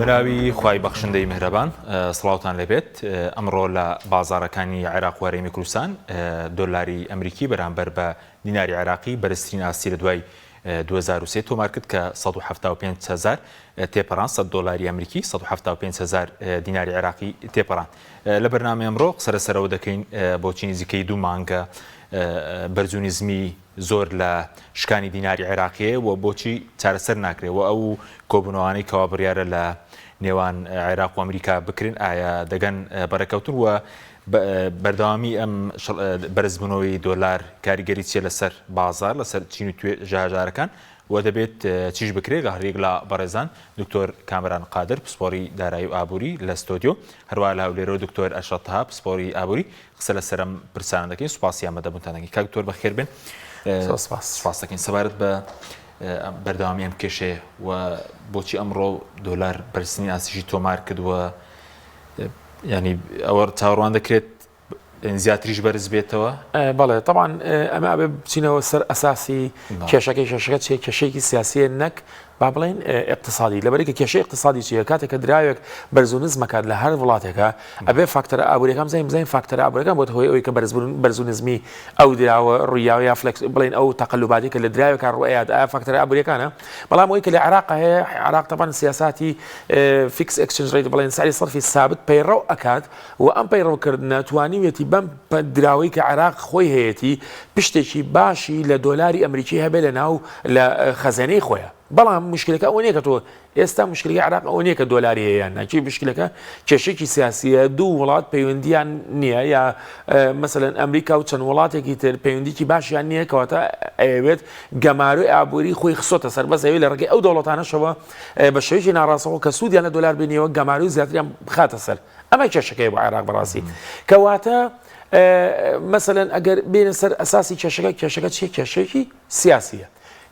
بەناوی خوای بەخشندەی میهرەبان سڵاوتان لێبێت ئەمڕۆ لە بازاڕەکانی عێراق و هەرێمی کوردستان دۆلاری ئەمریکی بەرامبەر بە دیناری عێراقی بەرزترین ئاستی لە دوای 2023 تۆمار کرد کە 175 هزار تێپەڕان 100 دۆلاری ئەمریکی 175 هزار دیناری عێراقی تێپەڕان لە بەرنامەی ئەمڕۆ قسە لەسەرەوە دەکەین بۆچی نزیکەی دوو مانگە بەرز و نزمی زۆر لە شکانی دیناری عێراقیە و بۆچی چارەسەر ناکرێ و ئەو کۆبوونەوانەی کەوا بڕیارە لە نێوان عێراق و ئەمریکا بکرێن ئایا دەگەن بەڕێکەوتن و بەردەوامی ئەم بەرزبوونەوەی دۆلار کاریگەری چیە لەسەر بازار لەسەر چین و توێژە هەژارەکان و دەبێت چیش بکرێت لە هەریەک لە بەڕێزان دکتۆر کامەران قادر پسپۆڕی دارایی و ئابووری لە ستۆدیۆ هەروە لە هەولێرەوە دکتۆر ئەشرەت تەها پسپۆڕی ئابووری قسە لەسەر ئەم پرسانە دەکەین سوپاسی ئامادەبوونتان دەکەین کاک دکتۆر بەخێر بێن زۆر سپاس. سپاس دەکەین سەبارەت بە بەردەوامی ئەم کێشەیە و بۆچی ئەمڕۆ دۆلار بەرزترین ئاستیشی تۆمار کردووە ینی ئەوە چاوەڕوان دەکرێت زیاتریش بەرز بێتەوە؟ بەڵێ تەبعەن ئەمە ئەبێ بچینەوە سەر ئەساسی کێشەکەی کێشەکە چیە کێشەیەکی سیاسیە نەک با بڵێین ئیقتسادی لەبەرئەوەی کە کێشەی ئیقتسادی چیە کاتێک کە دراوێک بەرز و نزم ئەکات لە هەر وڵاتێکا ئەبێ فاکتەرە ئابووریەکان بزانین بزانین فاکتەرە ئابووریەکان بۆتە هۆی ئەوەی کە بەرزبوون بەرز و نزمی ئەو دراوە ڕوویاوە یا flex بڵێین ئەو تەقەلوباتی کە لە دراوێکا ڕوئەیات ئایا فاکتەرە ئابووریەکانە بەڵام ئەوەی کە لە عێراق هەیە عێراق تەبعەن سیاساتی fixed exchange rate بڵێن سعری صرفی ثابت پەیڕەو ئەکات و ئەم پەیڕەوکردنە توانیویەتی بەم دراوەی کە عێراق خۆی هەیەتی پشتێکی باشی لە دۆلاری ئەمریکی هەبێ لە ناو لە خەزێنەی خۆیان. بەڵام مشکلەکە ئەوە نییە کە تۆ ئێستا مشکلەکەی عێراق ئەوە نییە کە دۆلاری هەیە یان نا، چی مشکلەکە کێشەیەکی سیاسییە، دوو وڵات پەیوەندییان نییە یا مەسەلەن ئەمریکا و چەند وڵاتێکی تر پەیوەندیی باشیان نییە کەواتە ئەیەوێت گەمارۆی ئابووری خۆی خستۆتە سەر بەس ئەیەوێت لە ڕێگەی ئەو دەوڵەتانەشەوە بە شێوەیەکی ناڕاستەوخۆ کە سوودیان لە دۆلار بینیوە گەمارۆی زیاتریان بخاتە سەر. ئەمە کێشەکەیە بۆ عێراق بەڕاستی. کەواتە مەسەلەن ئەگەر بێنە سەر ئەساسی کێشەکە کێشەکە چیە کێشەیەکی سیاسیە.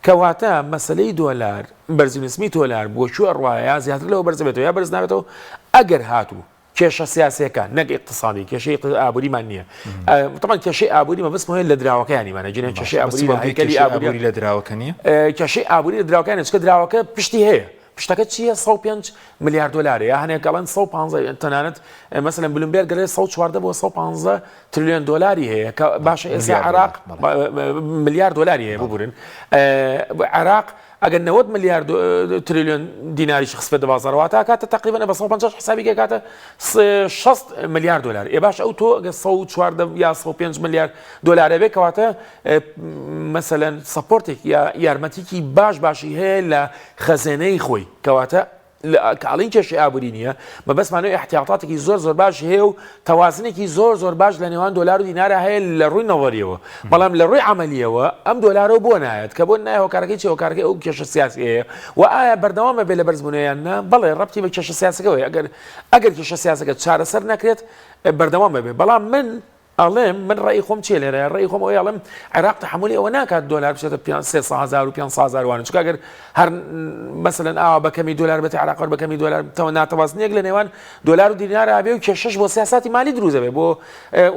کەواتە مەسەلەی دۆلار بەرزی نزمی دۆلار بۆ کوێ ئەڕوایە یا زیاتر لەوە بەرز بێتەوە یا بەرز نابێتەوە ئەگەر هاتوو کێشە سیاسیەکان نەک ئیقتسادی کێشەی ئابووریمان نییە طبعا کێشەی ئابووری مەبەستم هەیە لە دراوەکەیانی مانە جنە کێشەی ئابووری لە هەیکەلی ئابووری لە دراوەکە نییە کێشەی ئابووری لە دراوەکان چکە دراوەکە پشتی هەیە پشتەکە چییە 105 ملیار دلارە یا هەنێک ئەڵێن 115 تەنانەت مەسەلەن بلومبێرگ دەڵێ 114 بۆ 115 تریلیۆن دلاری هەیە کە باشە ئێستا عێراق ملیار دلاری هەیە ببورن عێراق ئەگەر 90 ملیار تریلیۆن دیناریش خستبێتە بازاڕ واتە ئەکاتە تەقریبەن بە 150 حسابی کە ئەکاتە 60 ملیار دلار ئێ باش ئەو تۆ ئەگەر 114 یا 105 ملیار دلارە بێ کەواتە مەسەلەن support ێک یا یارمەتیکی باش باشی هەیە لە خەزێنەی خۆی کەواتە کە ئەڵێین کێشەی ئابووری نییە مەبەستمان ئەوەیە ئیحتیاتاتێکی زۆر زۆر باش هەیە و تەوازنێکی زۆر زۆر باش لە نێوان دۆلار و دینارا هەیە لە ڕووی نەزەریەوە بەڵام لە ڕووی عەمەلیەوە ئەم دۆلارەوە بۆ نایەت کە بۆ نایە هۆکارەکەی چیە هۆکارەکەی ئەو کێشە سیاسیەیە و ئایا بەردەوامە بێ لە بەرزبوونەوە یان نا بەڵێ ڕەبتی بە کێشە سیاسەکەوەیە ئەگەر ئەگەر کێشە سیاسەکە چارەسەر نەکرێت بەردەوام بێ بەڵام من ئەڵێم من ڕەئی خۆم چیە لێرە ڕەئی خۆم ئەوەیە ئەڵێم عێراق تەحەمولی ئەوە ناکات دۆلار بچێتە 300 هەزار و 500 هەزار وانە چونکە ئەگەر هەر مەسەلەن ئاوا بە کەمی دۆلار بێتە عێراق هەر بە کەمی دۆلار تەوە ناتەوازنیەک لە نێوان دۆلار و دینار ئەبێ و کێشەش بۆ سیاساتی مالی دروست دەبێت بۆ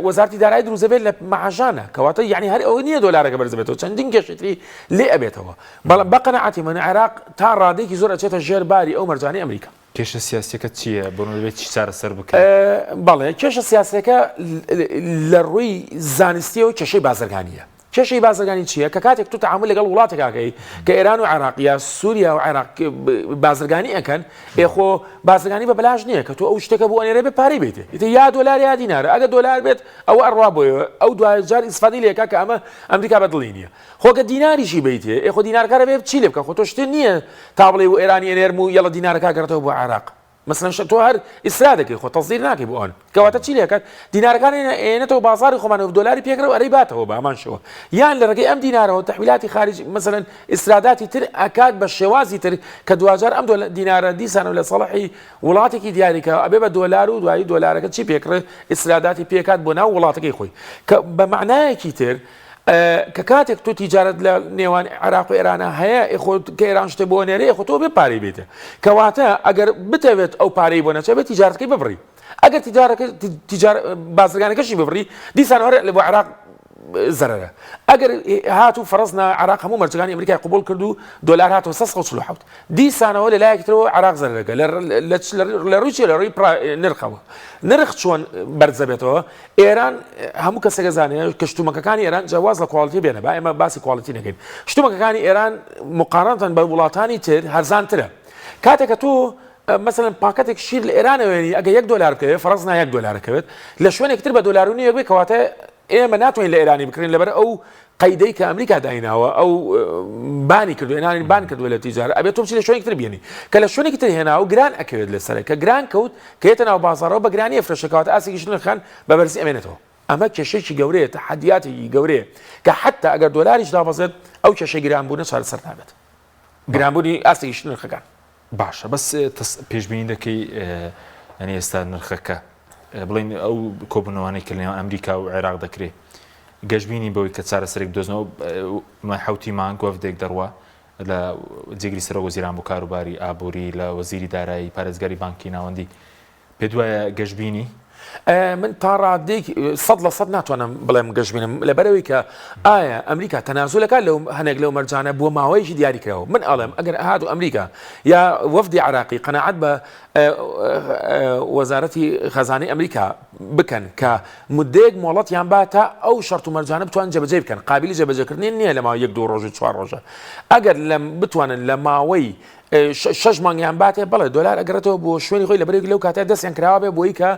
وەزارتی دارایی دروست دەبێت لە مەعاشانە کەواتە یعنی هەر ئەوە نییە دۆلارەکە بەرز بێتەوە چەندین کێشەی تری لێ ئەبێتەوە بەڵام بە قەناعەتی من عێراق تا ڕادەیەکی زۆر ئەچێتە ژێر باری ئەو مەرجانەی ئەمریکا. کێشە سیاسیەکە چییە؟ بۆ نموونە دەبێت چی چارەسەر بکرێت؟ بەڵێ، کێشە سیاسیەکە لە ڕووی زانستیەوە کێشەی بازرگانییە. کێشەی بازرگانی چییە؟ کە کاتێک تۆ تەعامول لەگەڵ وڵاتێک ئەکەی کە ئێران و عێراق یا سووریا و عێراق بازرگانی ئەکەن، ئێ خۆ بازرگانی بە بەلاش نییە کە تۆ ئەو شتێکە بۆ ئەنێرێ بێ پارەی بێتێ. ئیتر یا دۆلار یا دینارە. ئەگەر دۆلار بێت ئەوە ئەڕوا بۆیە ئەو دواجار ئیسفادەی لێ ئەکا کە ئەمە ئەمریکا بە دڵی نییە. خۆ گەر دیناریشی بەیتێ ئێ خۆ دینارەکە ئەبێ چی لێ بکا خۆ تۆ شتێ نییە تا بڵێی بۆ ئێرانی ئەنێرم و یەڵە دینارەکە ئەگەڕێتەوە بۆ عێراق مەسەلەن شە تۆ هەر ئیسرا دەکەی خۆ تەزدیر ناکەی بۆ ئەوان کەواتە چی لێ ئەکات دینارەکان ئێنێتەوە بازاڕی خۆمان و دۆلاری پێکرە و ئەرەی باتەوە بە هەمان شێوە یان لە ڕێگەی ئەم دینارەوە تەحویلاتی خارج مەسەلەن ئیسراداتی تر ئەکات بە شێوازی تر کە دواجار ئەم دینارە دیسانەوە لە سەڵحی وڵاتێکی دیاریکە ئەبێ بە دۆلار و دوایی دۆلارەکە چی پێکڕێ ئیسراداتی پێکات بۆ ناو وڵاتەکەی خۆی کە بە مەعنایەکی تر کە کاتێک تۆ تیجارەت لە نێوان عێراق و ئێرانە هەیە خۆ کە ئێران شتێ بۆ نێرێ خۆ تۆ بێ پارەی بێتە کەواتە ئەگەر بتەوێت ئەو پارەی بۆ نەچێت بێت تیجارەتەکەی ببڕی ئەگەر تیجارەکە تیجار بازرگانەکەشی ببڕی دیسان هەر لە بۆ عێراق زەرەرە. ئەگەر هاتوو فەرەزنا عێراق هەموو مەرجەکانی ئەمریکای قبوڵ کرد و دۆلار هاتەوە 347 دیسانەوە لە لایەکی ترەوە عێراق زەرەرەکە لە ڕووی چیە لە ڕووی نرخەوە نرخ چۆن بەرزەبێتەوە ئێران هەموو کەسێک زانێ کە شتومەکەکانی ئێران جیاواز لە quality بێنە با ئێمە باسی quality نەکەین شتومەکەکانی ئێران مقارنەتەن بە وڵاتانی تر هەرزانترە کاتێک کە تۆ مەسەلەن پاکەتێک شیر لە ئێرانەوە وێنی ئەگەر یەک دۆلار بکەوێت فەرەزنا یەک دۆلار کەوێت لە شوێنێک تر بە دۆلار و نیوێک بێت کەواتە ئێمە ناتوانین لە ئێرانی بکڕین لەبەر ئەو قەیدەی کە ئەمریکا دایناوە ئەو بانی کردو ئێرانی بان کردووە لە تیجارە ئەبێت تۆ بچی لە شوێنێک تر بێنی کە لە شوێنێکی تر هێناوە گران ئەکەوێت لەسەر کە گران کەوت کە یەتە ناو بازاڕەوە بە گرانی ئەفرۆشێ کەواتە ئاستێکیش نرخان بە بەرزی ئەمێنێتەوە ئەمە کێشەیەکی گەورەیە تەحەدیاتێکی گەورەیە کە حەتا ئەگەر دۆلاریش دابەزێت ئەو کێشەی گرانبوونە چارەسەر نابێت گرانبوونی ئاستێکیش نرخەکان. باشە بەس پێشبینی دەکەی یانی ئێستا نرخەکە بڵین ئەو کۆبوونەوانەی کە لەنێوان ئەمریکا و عێراق دەکرێ گەشببینی بەوەی کە چارەسەرێک بدۆزنەوە حوتی مانگ وەفدێک دەڕوا لە جێگری سەرۆک وەزیران بۆ کاروباری ئابووری لە وەزیری دارایی پارێزگاری بانکی ناوەندی پێت وایە گەشبینی؟ من تا ڕادەیەک 100% ناتوانم بڵێم گەشبینم لەبەرەوەی کە ئایا ئەمریکا تەنازولەکە لەو هەنێک لەو مەرجانە بۆ ماوەیەکی دیاریکراوە من ئەڵێم ئەگەر هات و ئەمریکا یا وەفدی عراقی قەناعەت بە وەزارەتی خەزانەی ئەمریکا بکەن کە مدەیەک مۆڵەتیان با تا ئەو شەرت و مەرجانە بتوان جێبەجێ بکەن قابلی جێبەجێکردنی نییە لە ماوەی یەک دوو ڕۆژ و چوار ڕۆژە ئەگەر لەم بتوانن لە ماوەی شەش مانگیان باتێ بەڵێ دۆلار ئەگەڕێتەوە بۆ شوێنی خۆی لەبەرێک لەو کاتە دەستیان کراوە بێ بۆی کە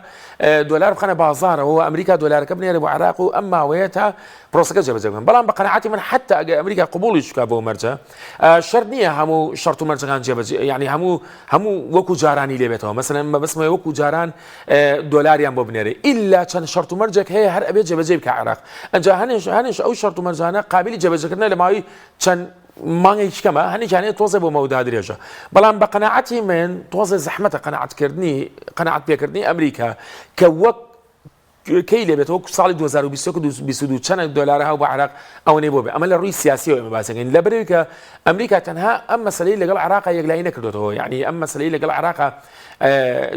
دۆلار بخەنە بازارەوە ئەمریکا دۆلارەکە بنێرە بۆ عراق و ئەم ماوەیە تا پرۆسەکە جێبەجێ بکەن بەڵام بە قەناعەتی من حتا ئەگەر ئەمریکا قبوڵیش بکا بۆ مەرجە شەرت نییە هەموو شەرت و مەرجەکان جێبەجێ یعنی هەموو هەموو وەکو جارانی لێبێتەوە مەسەلەن مەبەستمە وەکو جاران دۆلاریان بۆ بنێرێ ئیلا چەند شەرت و مەرجێک هەیە هەر ئەبێ جێبەجێ بکە عێراق ئەنجا هەنێش هەنێش ئەو شەرت و مەرجانە قابلی جێبەجێکردنە لە ماوەی چەند مانگێکی کەمە هەنێکیان هەیە تۆزێ بۆ مەودا درێژە بەڵام بە قەناعەتی من تۆزێ زەحمەتە قەناعەتکردنی قەناعەت پێکردنی ئەمریکا کە وەک کەی لێ بێتەوە ساڵی 2021 و 2022 چەند دۆلار هاو بە عراق ئەوەنەی بۆ بێ ئەمە لە ڕووی سیاسیەوە ئێمە باسەکەین لە بەرەوەی کە ئەمریکا تەنها ئەم مەسلەی لەگەڵ عراقا یەکلایی نەکردوێتەوە یعنی ئەم مەسلەی لەگەڵ عراقا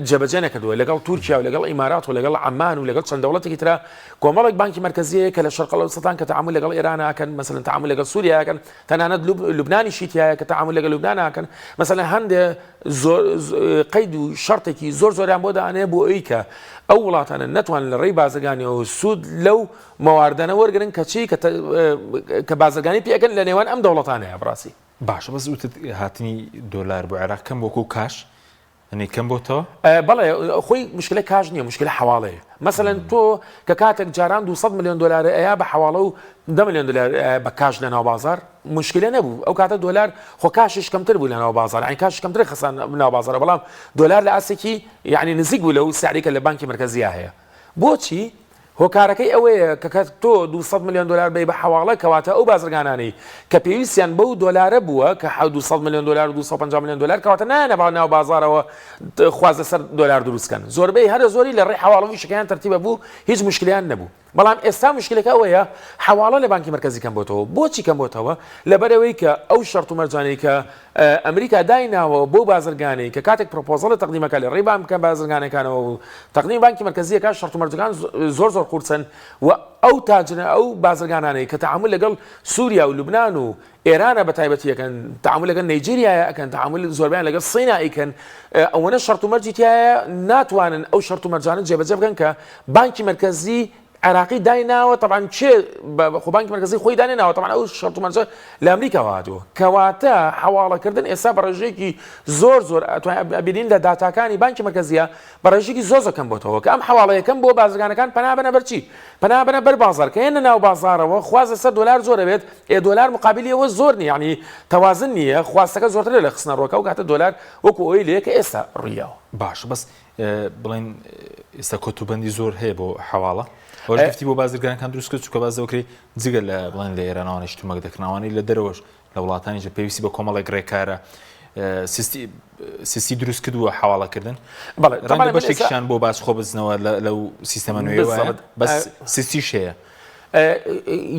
جێبەجێ نەکردووە لەگەڵ تورکیا و لەگەڵ ئیمارات و لەگەڵ عەمان و لەگەڵ چەند دەوڵەتێکی ترا کۆمەڵێک بانکی مەرکەزی هەیە کە لە شەرق ئەوسەتان کە تەعامول لەگەڵ ئێران ئەکەن مەسەلەن تەعامول لەگەڵ سووریا ئەکەن تەنانەت لوبنانیشی تیایە کە تەعامول لەگەڵ لوبنان ئەکەن مەسەلەن هەندێ زۆر قەید و شەرتێکی زۆر زۆریان بۆ دانێ بۆ ئەوی کە ئەو وڵاتانە نەتوانن لە ڕێی بازرگانیەوە سوود لەو مەواردانە وەرگرن کە چی کە بازرگانی پێ ئەکەن لە نێوان ئەم دەوڵەتانەیە بەڕاستی. باشە بەس وتت هاتنی دۆلار بۆ عێراق کەم وەکو کاش یانی کەم بۆتەوە؟ بەڵێ خۆی مشکلە کاش نییە مشکلە حەواڵەیە مەسەلەن تۆ کە کاتێک جاران 200 ملیۆن دلار ئەیا بە حەواڵە و 10 ملیۆن دلار بە کاش لە ناو بازار مشکلە نەبوو ئەو کاتە دۆلار خۆ کاشیش کەمتر بوو لە ناو بازار یانی کاش کەمتر خەسان ناو بازارە بەڵام دۆلار لە ئاستێکی یعنی نزیک بوو لەو سعری کە لە بانکی مەرکەزییا هەیە بۆچی هۆکارەکەی ئەوەیە کە کە تۆ 200 ملیۆن دۆلار بەی بە حەواڵە کەواتە ئەو بازرگانانەی کە پێویستیان بەو دۆلارە بووە کە 200 ملیۆن دۆلار و 250 ملیۆن دۆلار کەواتە نایەنە با ناو بازارەوە خواست لەسەر دۆلار دروست کەن زۆربەی هەرە زۆری لە ڕێی حەواڵە و ئیشەکەیان تەرتیبە بوو هیچ مشکلیان نەبوو بەڵام ئێستا مشکلەکە ئەوەیە حەواڵە لە بانکی مەرکەزی کەم بۆتەوە بۆچی کەم بۆتەوە لەبەرئەوەی کە ئەو شەرت و مەرجانەی کە ئەمریکا دایناوە بۆ بازرگانی کە کاتێک پرۆپۆزەڵی تەقدیمەکە لە ڕێی بانکە بازرگانەکانەوە و تەقدیم بانکی مەرکەزیەکە شەرت و مەرجەکان زۆر زۆر قورسن و ئەو تاجرە ئەو بازرگانانەی کە تەعامول لەگەڵ سووریا و لوبناان و ئێرانە بە تایبەتی ئەکەن تەعامول لەگەڵ نەیجیریایە ئەکەن تەعامول زۆربیان لەگەڵ سینا ئەیکەن ئەوەنە شەرت و مەرجی تایە ناتوانن ئەو شەرت و مەرجانە جێبەجێ بکەن کە بانکی مەرکەزی عێراقی دایناوە تەبعەن کێ خۆ بانکی مەرکەزی خۆی دانێناوە تەبعەن ئەو شەرت و مەرجە لە ئەمریکاوە هاتووە کەواتە حەواڵەکردن ئێستا بە ڕێژەیەکی زۆر زۆر ئەبینین لە داتاکانی بانکی مەرکەزیە بە ڕێژەیەکی زۆر زۆر کەم بۆتەوە کە ئەم حەواڵەیە کەم بۆ بازرگانەکان پەنا بەنە بەر چی پەنا بەنە بەر بازار کە هێنە ناو بازارەوە خواست لەسەر دۆلار زۆر ئەبێت ئێ دۆلار مقابلی ئەوە زۆر نییە یعنی تەوازن نییە خواستەکە زۆرترە لە خستنە ڕووەکە ئەو کاتە دۆلار وەکو ئەوەی لێیە کە ئێستا ڕوویاوە. باشە بەس بڵێن ئێستا کۆتوبەندی زۆر هەیە بۆ حەواڵە ئەوەش گفتی بۆ بازرگانەکان دروست کرد چونکە باس لەوە کرێ جگە لە بڵێن لە ئێرانەوانەی شتومەک دەکڕنەوانەی لە دەرەوەش لە وڵاتانی جە پێویستی بە کۆمەڵێک ڕێکارە سیستی سیستی دروست کردووە حواڵەکردن بەڵێ ڕەنگە بەشێکیشیان بۆ باج خۆ بزنەوە لەو سیستەمە نوێیە بەس سیستیش هەیە.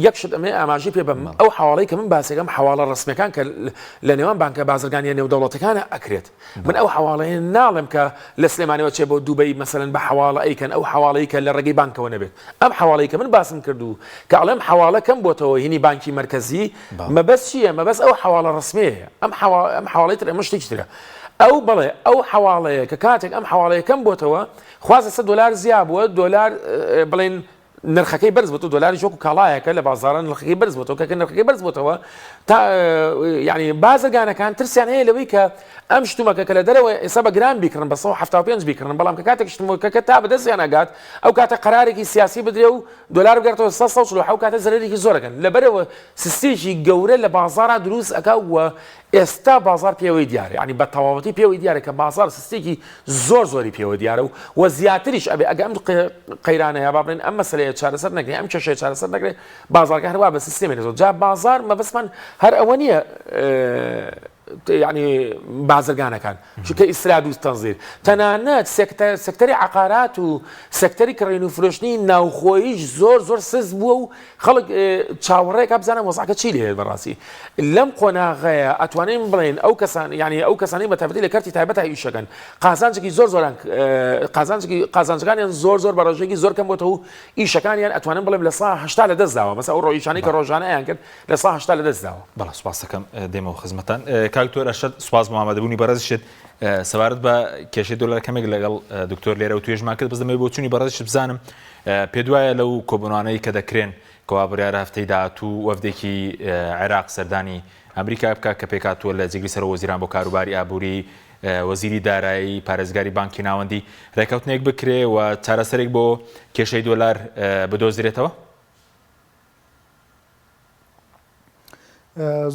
یەک شت ئەمێ ئاماژەی پێ بەم ئەو حواڵەی کە من باسەکەم حواڵە ڕسمەکان کە لە نێوان بانکە بازرگانیە نێودەوڵەتەکانە ئەکرێت من ئەو حواڵەیە ناڵێم کە لە سلێمانەوە چێ بۆ دوبەی مەسەلەن بە حواڵە ئەیکەن ئەو حواڵەی کە لە ڕێگەی بانکەوە نەبێت ئەم حواڵەی کە من باسم کرد و کە ئەڵێم حواڵە کەم بۆتەوە هینی بانکی مەرکەزی مەبەست چییە مەبەست ئەو حواڵە ڕسمیەیە ئەم ئەم حواڵەی تر ئەمە شتێکی ترە ئەو بەڵێ ئەو حواڵەیە کە کاتێک ئەم حواڵەیە کەم بۆتەوە خواست لەسەر دۆلار زیا بووە دۆلار بڵێن نرخەکەی بەرز بۆتەوە دۆلاریش وەکو کاڵایەکە لە بازاڕە نرخەکەی بەرز بۆتەوە کە نرخەکەی بەرز بۆتەوە تا یعنی بازرگانەکان ترسیان هەیە لەوەی کە ئەم شتومەکە کە لە دەرەوە ئێستا بە گران بیکڕن بە 175 بیکڕن بەڵام کە کاتێک شتومەکەکە تا بەدەستیان ئەگات ئەو کاتە قەرارێکی سیاسی بدرێ و دۆلار بگەڕێتەوە 147 کاتە زەرەرێکی زۆرەکەن لەبەرەوە سستێکی گەورە لە بازاڕا دروست ئەکا و ئێستا بازاڕ پێوەی دیارە یانی بە تەواوەتی پێوەی دیارە کە بازاڕ سستێکی زۆر زۆری پێوە دیارە و و زیاتریش ئەبێ ئەگە ئەم قەیرانە یا با بڵێن ئەم مەسەلەیە چارەسەر نەکرێ ئەم کێشەیە چارەسەر نەکرێ بازاڕەکە هەروا بە سستی ئەمێنێتەوە جا بازاڕ مەبەستمان هەر ئەوە نییە یعنی بازرگانەکان چونکە ئیسراد و تەنزیر تەنانەت سێکتەری عقارات و سێکتەری کڕین و فرۆشتنی ناوخۆیش زۆر زۆر سست بووە و خەڵک چاوەڕێکە بزانە وەزعەکە چی لێت بەڕاستی لەم قۆناغەیە ئەتوانین بڵێن ئەو کەسان یعنی ئەو کەسانی بە تایبەتی لە کەرتی تایبەت ئیشەکەن قازانجێکی زۆر زۆران قازانجێکی قازانجەکانیان زۆر زۆر بە ڕێژەیەکی زۆر کەم بۆتەوە و ئیشەکانیان ئەتوانن بڵێم لە سا 80 لە دەست داوە مەسە ئەو ڕۆیشانەی کە ڕۆژانەیان کرد لە سا 80 لە دەست داوە. بەڵێ سوپاس دەکەم دێمەوە خزمەتان کاک دکتۆر ئەرشەد سوپاس بۆ ئامادەبوونی بەڕێزیشت سەبارەت بە کێشەی دۆلار کەمێک لەگەڵ دکتۆر لێرە و توێژمان کرد بەس دەمەوێت بۆچوونی بەڕێزیشت بزانم پێت وایە لەو کۆبوونانەی کە دەکرێن کەوا بڕیارە هەفتەی داهاتوو وەفدێکی عێراق سەردانی ئەمریکا بکات کە پێکهاتووە لە جێگری سەرۆک وەزیران بۆ کاروباری ئابووری، وەزیری دارایی، پارێزگاری بانکی ناوەندی، رێککەوتنێک بکرێ و چارەسەرێک بۆ کێشەی دۆلار بدۆزرێتەوە؟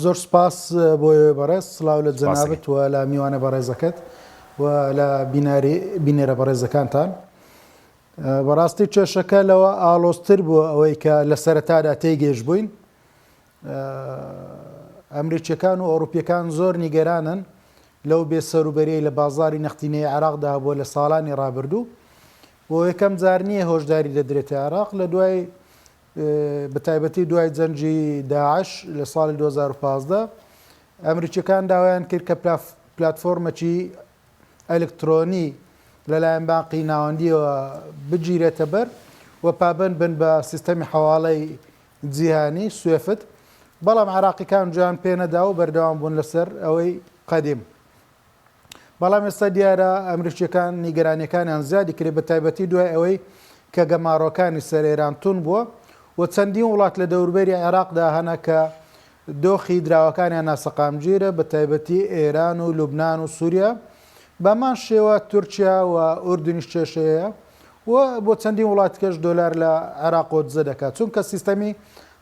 زۆر سپاس بۆ ئێوەی بەڕێز سڵاو لە جەنابت و لە میوانە بەڕێزەکەت و لە بیناری بینەرە بەڕێزەکانتان. بەڕاستی کێشەکە لەوە ئاڵۆزتر بووە ئەوەی کە لە سەرەتادا تێیگەیشت بووین. ئەمریکیەکان و ئەوروپیەکان زۆر نیگەرانن لەو بێ سەروبەریەی لە بازاری نەختینەی عێراقدا هەبووە لە ساڵانی ڕابردوو. بۆ یەکەم جار نییە هۆشداری دەدرێتە عێراق لە دوای بەتایبەتی دوای جەنگی داعش لە ساڵی 2015 ئەمریکیەکان داوایان کرد کە پلاتفۆرمەکی ئەلکترۆنی لەلایەن بانقی ناوەندییەوە بگیرێتە بەر و پابەند بن بە سیستەمی حەواڵەی جیهانی، سوێفت، بەڵام عێراقیکان گوێیان پێنەدا و بەردەوام بوون لەسەر ئەوەی قەدیم. بەڵام ئێستا دیارە ئەمریکییەکان نیگەرانییەکانیان زیادی کرد بەتایبەتی دوای ئەوەی کە گەمارۆکانی سەر ئێران توند بووە و چەندین وڵات لە دەوروبەری عێراقدا هەنە کە دۆخی دراوەکانیان ناسەقامگیرە، بەتایبەتی ئێران و لوبنان و سوریا، بەهەمان شێوە تورکیا و ئوردنیش کێشەی هەیە و بۆ چەندین وڵاتی کەش دۆلار لە عێراقەوە دزە دەکات، چونکە سیستەمی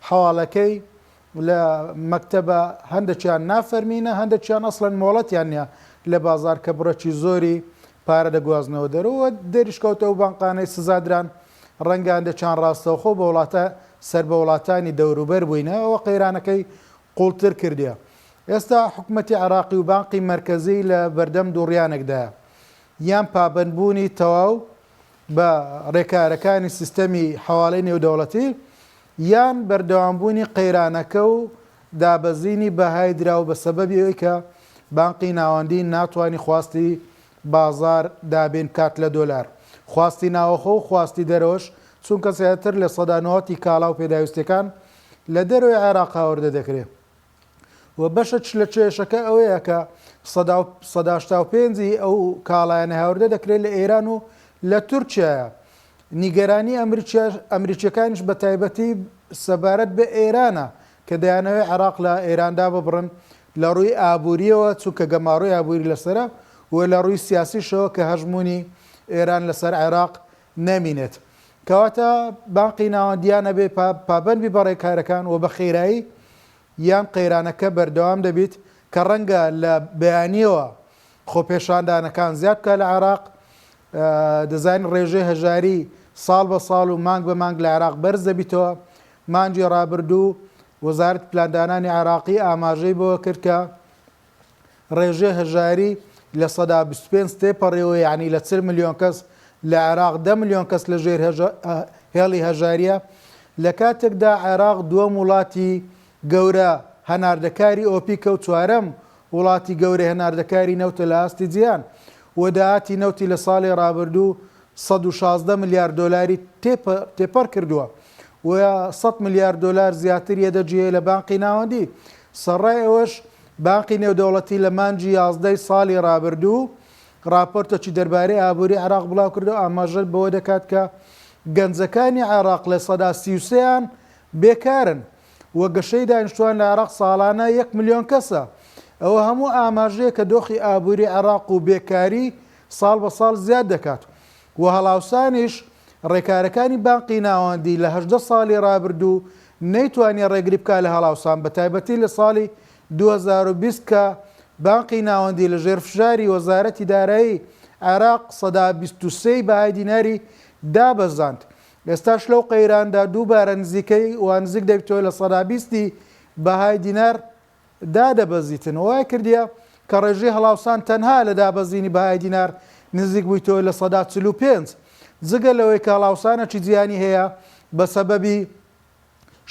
حەواڵەکەی لە مەکتەبە هەندێکیان نافەرمینە، هەندێکیان ئەسڵەن مۆڵەتیان نییە لە بازاڕ کە بڕێکی زۆری پارە دەگوازنەوە دەرەوە و دەریشکەوتە ئەو بانقانەی سزادران ڕەنگە هەندێکیان ڕاستەوخۆ بە وڵاتە سەر بە وڵاتانی دەوروبەر بووینە، ئەوە قەیرانەکەی قووڵتر کردیە. ئێستا حکومەتی عێراقی و بانقی مەرکەزی لە بەردەم دووڕیانێکدایە، یان پابەندبوونی تەواو بە ڕێکارەکانی سیستەمی حەواڵەی نێودەوڵەتی، یان بەردەوامبوونی قەیرانەکە و دابەزینی بەهای دراو بە سەبەبی ئەوەی کە بانقی ناوەندی ناتوانی خواستی بازاڕ دابین بکات لە دۆلار، خواستی ناوەخۆ و خواستی دەرەوەش، چونکە زیاتر 90% ی کاڵا و پێداویستیەکان لە دەرەوەی عێراق هاوردە دەکرێ و بەشە لە کێشەکە ئەوەیە کە 85% ی ئەو کاڵایانە هاوردە دەکرێت لە ئێران و لە تورکیایە. نیگەرانی ئەمریکیەکانیش بە تایبەتی سەبارەت بە ئێرانە کە دەیانەوێت عێراق لە ئێران داببڕن لە ڕووی ئابوورییەوە چونکە گەمارۆی ئابووری لەسەرە و لە ڕووی سیاسیشەوە کە هەژموونی ئێران لەسەر عێراق نەمینێت. کەواتە بانقی ناوەندی یان ئەبێ پابەند بی بە ڕێکارەکان و بە خێرایی یان قەیرانەکە بەردەوام دەبیت کە ڕەنگە لە بەیانییەوە خۆپێشاندانەکان زیاد بکات لە عێراق. دەزانین ڕێژەی هەژاری ساڵ بە ساڵ و مانگ بە مانگ لە عێراق بەرز دەبیتەوە. مانگی ڕابردوو وەزارەتی پلاندانانی عێراقی ئاماژەی بەوە کرد کە ڕێژەی هەژاری 25% تێپەڕیوە، یانی لە 40 ملیۆن کەس لە عێراق 10 ملیۆن کەس لە ژێر هێڵی هەژارییە. لە کاتێکدا عێراق دووەم وڵاتی گەورە هەناردەکاری ئۆپیکە و چوارەم وڵاتی گەورەی هەناردەکاری نەوتە لە ئاستی جیهان و داهاتی نەوتی لە ساڵی ڕابردوو 116 ملیار دۆلاری تێپەڕ کردووە و 100 ملیار دۆلار زیاتر یەدەگی هەیە لە بانقی ناوەندی. سەرڕای ئەوەش بانقی نێودەوڵەتی لە مانگی یازدەی ساڵی ڕابردوو ڕاپۆرتێکی دەربارەی ئابووری عێراق بڵاوکردەوە ئاماژە بەوە دەکات کە گەنجەکانی عێراق 33% یان بێکارن و گەشەی دانیشتووان لە عێراق ساڵانە یەک ملیۆن کەسە. ئەوە هەموو ئاماژەیە کە دۆخی ئابووری عێراق و بێکاری ساڵ بە ساڵ زیاد دەکات و هەڵاوسانیش ڕێکارەکانی بانقی ناوەندی لە 18 ساڵی ڕابردوو نەیتوانی ڕێگری بکات لە هەڵاوسان بەتایبەتی لە ساڵی 2020 کە بانقی ناوەندی لە ژێر فشاری وەزارەتی دارایی عێراق 23% ی بەهای دیناری دابەزاند. ئێستاش لەو قەیراندا دووبارە نزیکەی وا نزیک دەبیتەوە 20% ی بەهای دینار دادەبەزیتن وای کردیە کە ڕێژەی هەڵاوسان تەنها لە دابەزینی بەهای دینار نزیک بوویتەوە 45% جگە لەوەی کە هەڵاوسانێکی جیهانی هەیە بە سەبەبی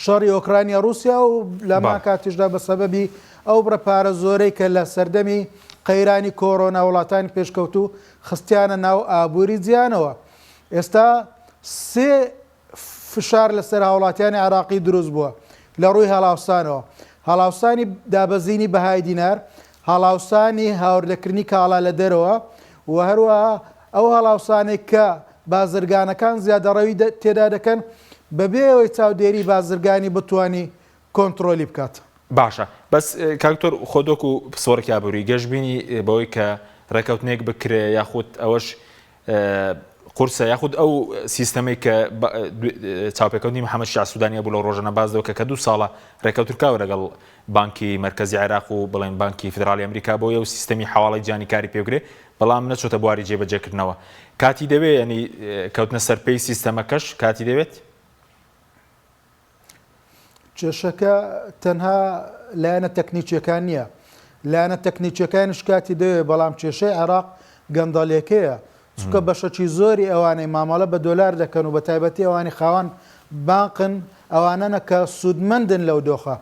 شەڕی ئۆکرانیا ڕووسیا و لەمان کاتیشدا بە سەبەبی ئەو بڕە پارە زۆرەی کە لە سەردەمی قەیرانی کۆرۆنا وڵاتانی پێشکەوتوو خستیانە ناو ئابووری جیهانەوە. ئێستا سێ فشار لەسەر هاوڵاتیانی عێراقی دروست بووە لە ڕووی هەڵاوسانەوە، هەڵاوسانی دابەزینی بەهای دینار، هەڵاوسانی هاوردەکردنی کاڵا لە دەرەوە و هەروەها ئەو هەڵاوسانەی کە بازرگانەکان زیادەڕەوی تێدا دەکەن بەبێ ئەوەی چاودێری بازرگانی بتوانی کۆنتڕۆلی بکات. باشە بەس کاک دکتۆر خۆت وەکو پسپۆڕێکی ئابووری گەشبینی بەوەی کە ڕێکەوتنێک بکرێ یاخود ئەوەش قورسە یاخود ئەو سیستەمەی کە چاوپێکەوتنی محەممەد شیاع سوودانی هەبوو لەو ڕۆژانە باس لەوە کە کە دوو ساڵە ڕێکەوترکاوە لەگەڵ بانکی مەرکەزی عێراق و بڵێن بانکی فیدراڵی ئەمریکا بۆ ئەو سیستەمی حواڵەی جیهانی کاری پێ بکرێ بەڵام نەچۆتە بواری جێبەجێکردنەوە کاتی دەوێ ینی کەوتنە سەر پێی سیستەمەکەش کاتی دەوێت؟ کێشەکە تەنها لایەنە تەکنیکیەکان نییە لایەنە تەکنیکیەکانیش کاتی دەوێت بەڵام کێشەی عێراق گەندەڵیەکەیە چونکە بەشەکی زۆری ئەوانەی مامەڵە بە دۆلار دەکەن و بە تایبەتی ئەوانی خاوەن بانقن ئەوانەنە کە سوودمەندن لەو دۆخە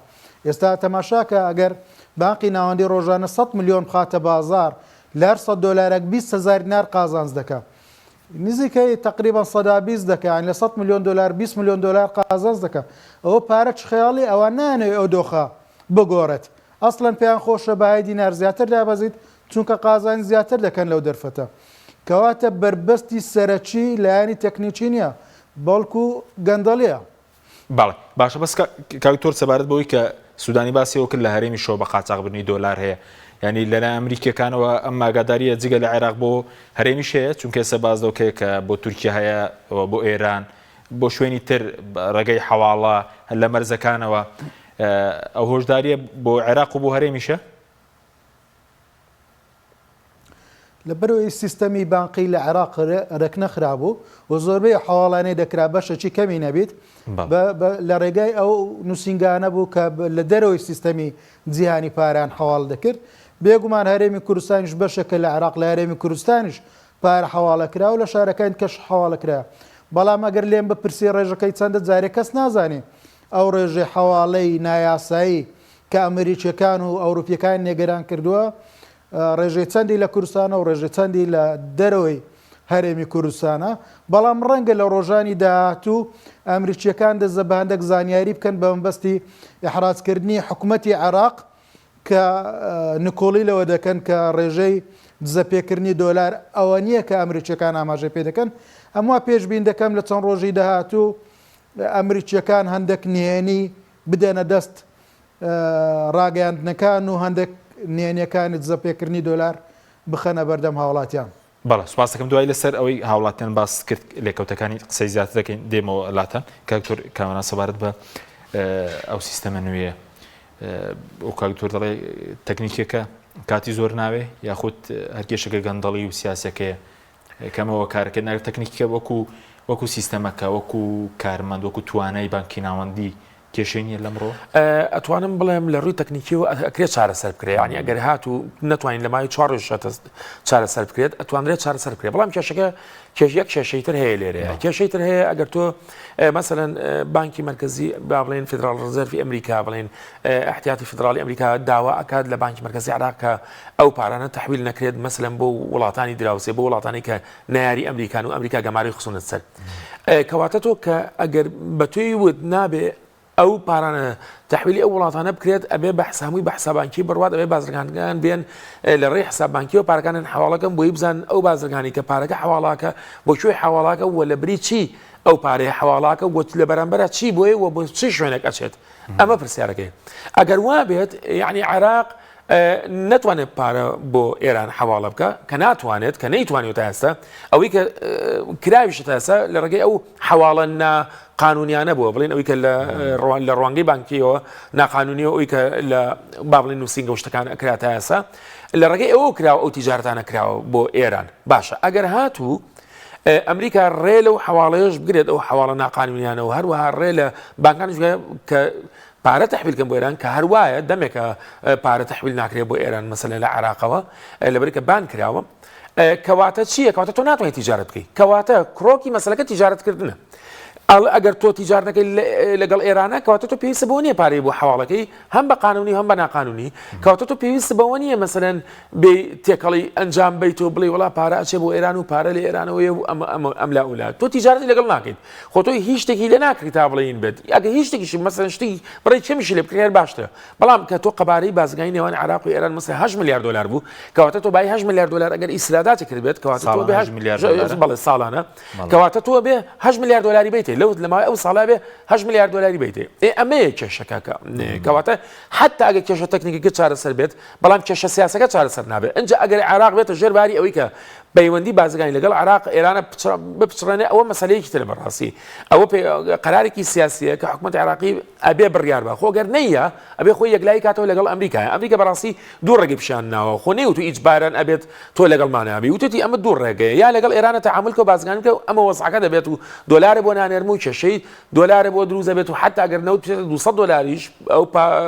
ئێستا تەماشاکە ئەگەر بانقی ناوەندی ڕۆژانە 100 ملیۆن بخاتە بازار لە هەر 100 دۆلارێک 20 هەزار دینار قازانج دەکا نزیکەی تەقریبەن 20% دەکا یانی لە 100 ملیۆن دۆلار 20 ملیۆن دۆلار قازانج دەکا ئەوە پارە چ خەیاڵی ئەوان نایانەوێ ئەو دۆخە بگۆڕێت ئەسڵەن پێیان خۆشە بەهای دینار زیاتر دابەزیت چونکە قازانج زیاتر دەکەن لەو دەرفەتە. کەواتە بەربەستی سەرەکی لایەنی تەکنیکی نییە، بەڵکو گەندەڵییە. بەڵێ باشە بەس کاک دکتۆر سەبارەت بەوەی کە سودانی باسی ئەوە کرد لە هەرێمیشەوە بە قاچاخبردنی دۆلار هەیە یعنی لەلای ئەمریکیەکانەوە ئەم ئاگاداریە جگە لە عێراق بۆ هەرێمیش هەیە چونکە ئێستا باس لەوە کە کە بۆ تورکیا هەیە بۆ ئێران بۆ شوێنی تر ڕێگەی حەواڵە لە مەرزەکانەوە ئەو هۆشداریە بۆ عێراق و بۆ هەرێمیشە؟ لەبەرئەوەی سیستەمی بانقی لە عێراق رێکنەخرابوو و زۆربەی حەواڵانەی دەکرا بەشێکی کەمی نەبیت لە رێگای ئەو نووسینگانە بوو کە لە دەرەوەی سیستەمی جیهانی پارەیان حەواڵە دەکرد. بێگومان هەرێمی کوردستانیش بەشێکە لە عێراق، لە هەرێمی کوردستانیش پارە حەواڵە کرا و لە شارەکانی دیکەش حەواڵە کرا. بەڵام ئەگەر لێم بپرسی رێژەکەی چەندە جارێ کەس نازانێ ئەو رێژەی حەواڵەی نایاسایی کە ئەمریکیەکان و ئەوروپیەکانی نێگەران کردووە ڕێژەی چەندی لە کوردستانە و ڕێژەی چەندی لە دەرەوەی هەرێمی کوردستانە، بەڵام ڕەنگە لە ڕۆژانی داهاتوو ئەمریکیەکان دەست بە هەندێک زانیاری بکەن بە مەبەستی ئیحراجکردنی حکومەتی عێراق کە نکۆڵی لەوە دەکەن کە ڕێژەی دزەپێکردنی دۆلار ئەوە نییە کە ئەمریکیەکان ئاماژەی پێ دەکەن. ئەم وا پێشبین دەکەم لە چەند ڕۆژی داهاتوو ئەمریکیەکان هەندێک نهێنی بدەنە دەست ڕاگەیاندنەکان و هەندێک نهێنیەکانی دزەپێکردنی دۆلار بخەنە بەردەم هاوڵاتیان. بەڵێ سوپاس دەکەم دوای لەسەر ئەوەی هاوڵاتیان باست کرد لێکەوتەکانی قسەی زیاتر دەکەین دێمەوە لاتان کاک دکتۆر کامەران سەبارەت بە ئەو سیستەمە نوێیە ئەو کاک دکتۆر دەڵێ تەکنیکیەکە کاتی زۆر ناوێ یاخود هەر کێشەکە گەندەڵی و سیاسەکەیە کەمەوە کارەکە ناوێت تەکنیکیکە وەکو وەکو سیستەمەکە وەکو کارمەند وەکو توانای بانکی ناوەندی. کێشەی نییە لەمڕۆ؟ ئەتوانم بڵێم لە ڕووی تەکنیکیەوە ئەکرێت چارەسەر بکرێت یعنی ئەگەر هاتوو نەتوانین لە ماوەی چوار ڕۆژ چارەسەر بکرێت ئەتوانرێت چارەسەر بکرێت بەڵام کێشەکە کێش یەک کێشەی تر هەیە لێرەیە کێشەی تر هەیە ئەگەر تۆ مەسەلەن بانکی مەرکەزی با بڵێن Federal Reserve ی ئەمریکا بڵێن احتیاتی فیدراڵی ئەمریکا داوا ئەکات لە بانکی مەرکەزی عێراق کە ئەو پارانە تەحویل نەکرێت مەسەلەن بۆ وڵاتانی دراوسێ بۆ وڵاتانی کە نەیاری ئەمریکان و ئەمریکا گەمارۆی خستوونەتە سەر. کەواتە تۆ کە ئەگەر بە تۆی وت نابێ ئەو پارانە تەحویلی ئەو وڵاتانە بکرێت ئەبێ بە حسابی بە حساب بانکی بڕوات ئەبێ بازرگانەکان بێن لە ڕێی حساب بانکیەوە پارەکانیان حواڵەکەن بۆی بزان ئەو بازرگانی کە پارەکە حواڵاکە بۆ کوێ حواڵاکە و لە بری چی ئەو پارەیە حواڵاکە وت لە بەرامبەرە چی بۆیە و بۆ چی شوێنێک ئەچێت ئەمە پرسیارەکەی ئەگەر وا بێت یعنی عێراق نەتوانێت پارە بۆ ئێران حواڵە بکە کە ناتوانێت کە نەیتوانێت تا ئێستا ئەوەی کە کراویشە تا ئێستا لە ڕێگەی ئەو حواڵە نا قانونیانە بووە بڵێن ئەوی کە لە ڕوان لە ڕوانگەی بانکیەوە ناقانونیەوە ئەوی کە لە با بڵێن نووسینگە و شتەکان ئەکرا تا ئێستا لە ڕێگەی ئەوە کراوە ئەو تیجارەتانە کراوە بۆ ئێران باشە ئەگەر هاتوو ئەمریکا ڕێ لەو حواڵەیەش بگرێت ئەو حواڵە ناقانونیانە و هەروەها ڕێ لە بانکانیش کە پارە تەحویل کەن بۆ ئێران کە هەر وایە دەمێکە پارە تەحویل ناکرێت بۆ ئێران مەسەلەن لە عێراقەوە لەبەر کە بان کراوە کەواتە چییە کەواتە تۆ ناتوانیت تیجارەت بکەیت کەواتە کرۆکی مەسەلەکە تیجارەتکردنە ئەگەر تۆ تیجارەکەی لەگەڵ ئێرانە کەواتە تۆ پێویست بۆ نییە پارەی بۆ حواڵەکەی هەم بە قانونی هەم بە ناقانونی کەواتە تۆ پێویست بەوە نییە مەسەلەن بێ تێکەڵی ئەنجام بیت و بڵێ وڵا پارە ئەچێ بۆ ئێران و پارە لە ئێرانەوەیە و ئەمە ئەمە ئەم لا ئەولا تۆ تیجارەتی لەگەڵ ناکەیت خۆ تۆ هیچ شتێکی لێ ناکڕی تا بڵێین بێت ئەگەر هیچ شتێکیشی مەسەلەن شتی بڕی کەمیشی لێ بکڕی هەر باشترە بەڵام کە تۆ قەبارەی بازرگانی نێوان عێراق و ئێران مەسەلەن 8 ملیار دۆلار بوو کەواتە تۆ بای 8 ملیار دۆلار ئەگەر ئیسراداتی کردبێت کەواتە تۆ بێ 8 ملیار دۆلار بەڵێ ساڵانە کەواتە تۆ بێ 8 ملیار دۆلاری بیتێ لەو لە ماوەی ئەو ساڵە بێ 8 ملیار دۆلاری بیتێ ئێ ئەمەیە کێشەکە کەواتە حتا ئەگەر کێشە تەکنیکەکە چارەسەر بێت بەڵام کێشە سیاسەکە چارەسەر نابێت ئینجا ئەگەر عێراق بێتە ژێر باری ئەوەی کە پەیوەندی بازرگانی لەگەڵ عێراق ئێرانە بپچڕێنێ ئەوە مەسەلەیەکی ترە بەڕاستی ئەوە قەرارێکی سیاسیە کە حکومەت عێراقی ئەبێ بڕیار بە خۆ گەر نەیە ئەبێ خۆی یەکلایی کاتەوە لەگەڵ ئەمریکا ئەمریکا بەڕاستی دوو ڕێگەی پیشان ناوە خۆ نەیوتو ئیجبارەن ئەبێت تۆ لەگەڵمان نابی وتوتی ئەمە دوو ڕێگەیە یا لەگەڵ ئێرانە تەعامول کە بازرگانی بکە ئەمە وەزعەکە دەبێت و دۆلارە بۆ نانێرم و کێشەی دۆلارە بۆ دروست دەبێت و حتا ئەگەر نەوت بچێتە 200 دۆلاریش ئەو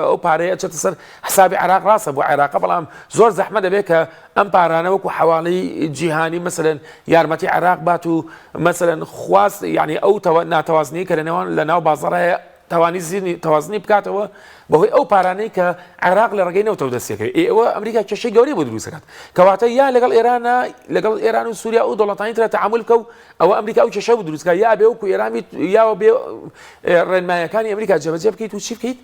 ئەو پارەیە ئەچێتە سەر حسابی عێراق ڕاستە بۆ عێراقە بەڵام زۆر زەحمە دەبێت کە ئەم پارانە وەکو حەواڵەی جیهانی مەسەلەن یارمەتی عێراق بات و مەسەلەن خواست یعنی ئەو ناتەوازنی کە لە نێوان لە ناو بازاڕ هەیە توانی زیانی تەوازنی بکاتەوە بەهۆی ئەو پارانەی کە عێراق لە ڕێگەی نەوتەوە دەستەکەوێت ئێ ئەوە ئەمریکا کێشەی گەورەی بۆ دروست دەکات کەواتە یا لەگەڵ ئێرانە لەگەڵ ئێران و سووریا و دەوڵەتانی ترە تەعامول بکە و ئەوە ئەمریکا ئەو کێشە بۆ دروست بکات یا بێ وەکو ئێران بیت یا بێ ڕێنمایەکانی ئەمریکا جێبەجێ بکەیت و چی بکەیت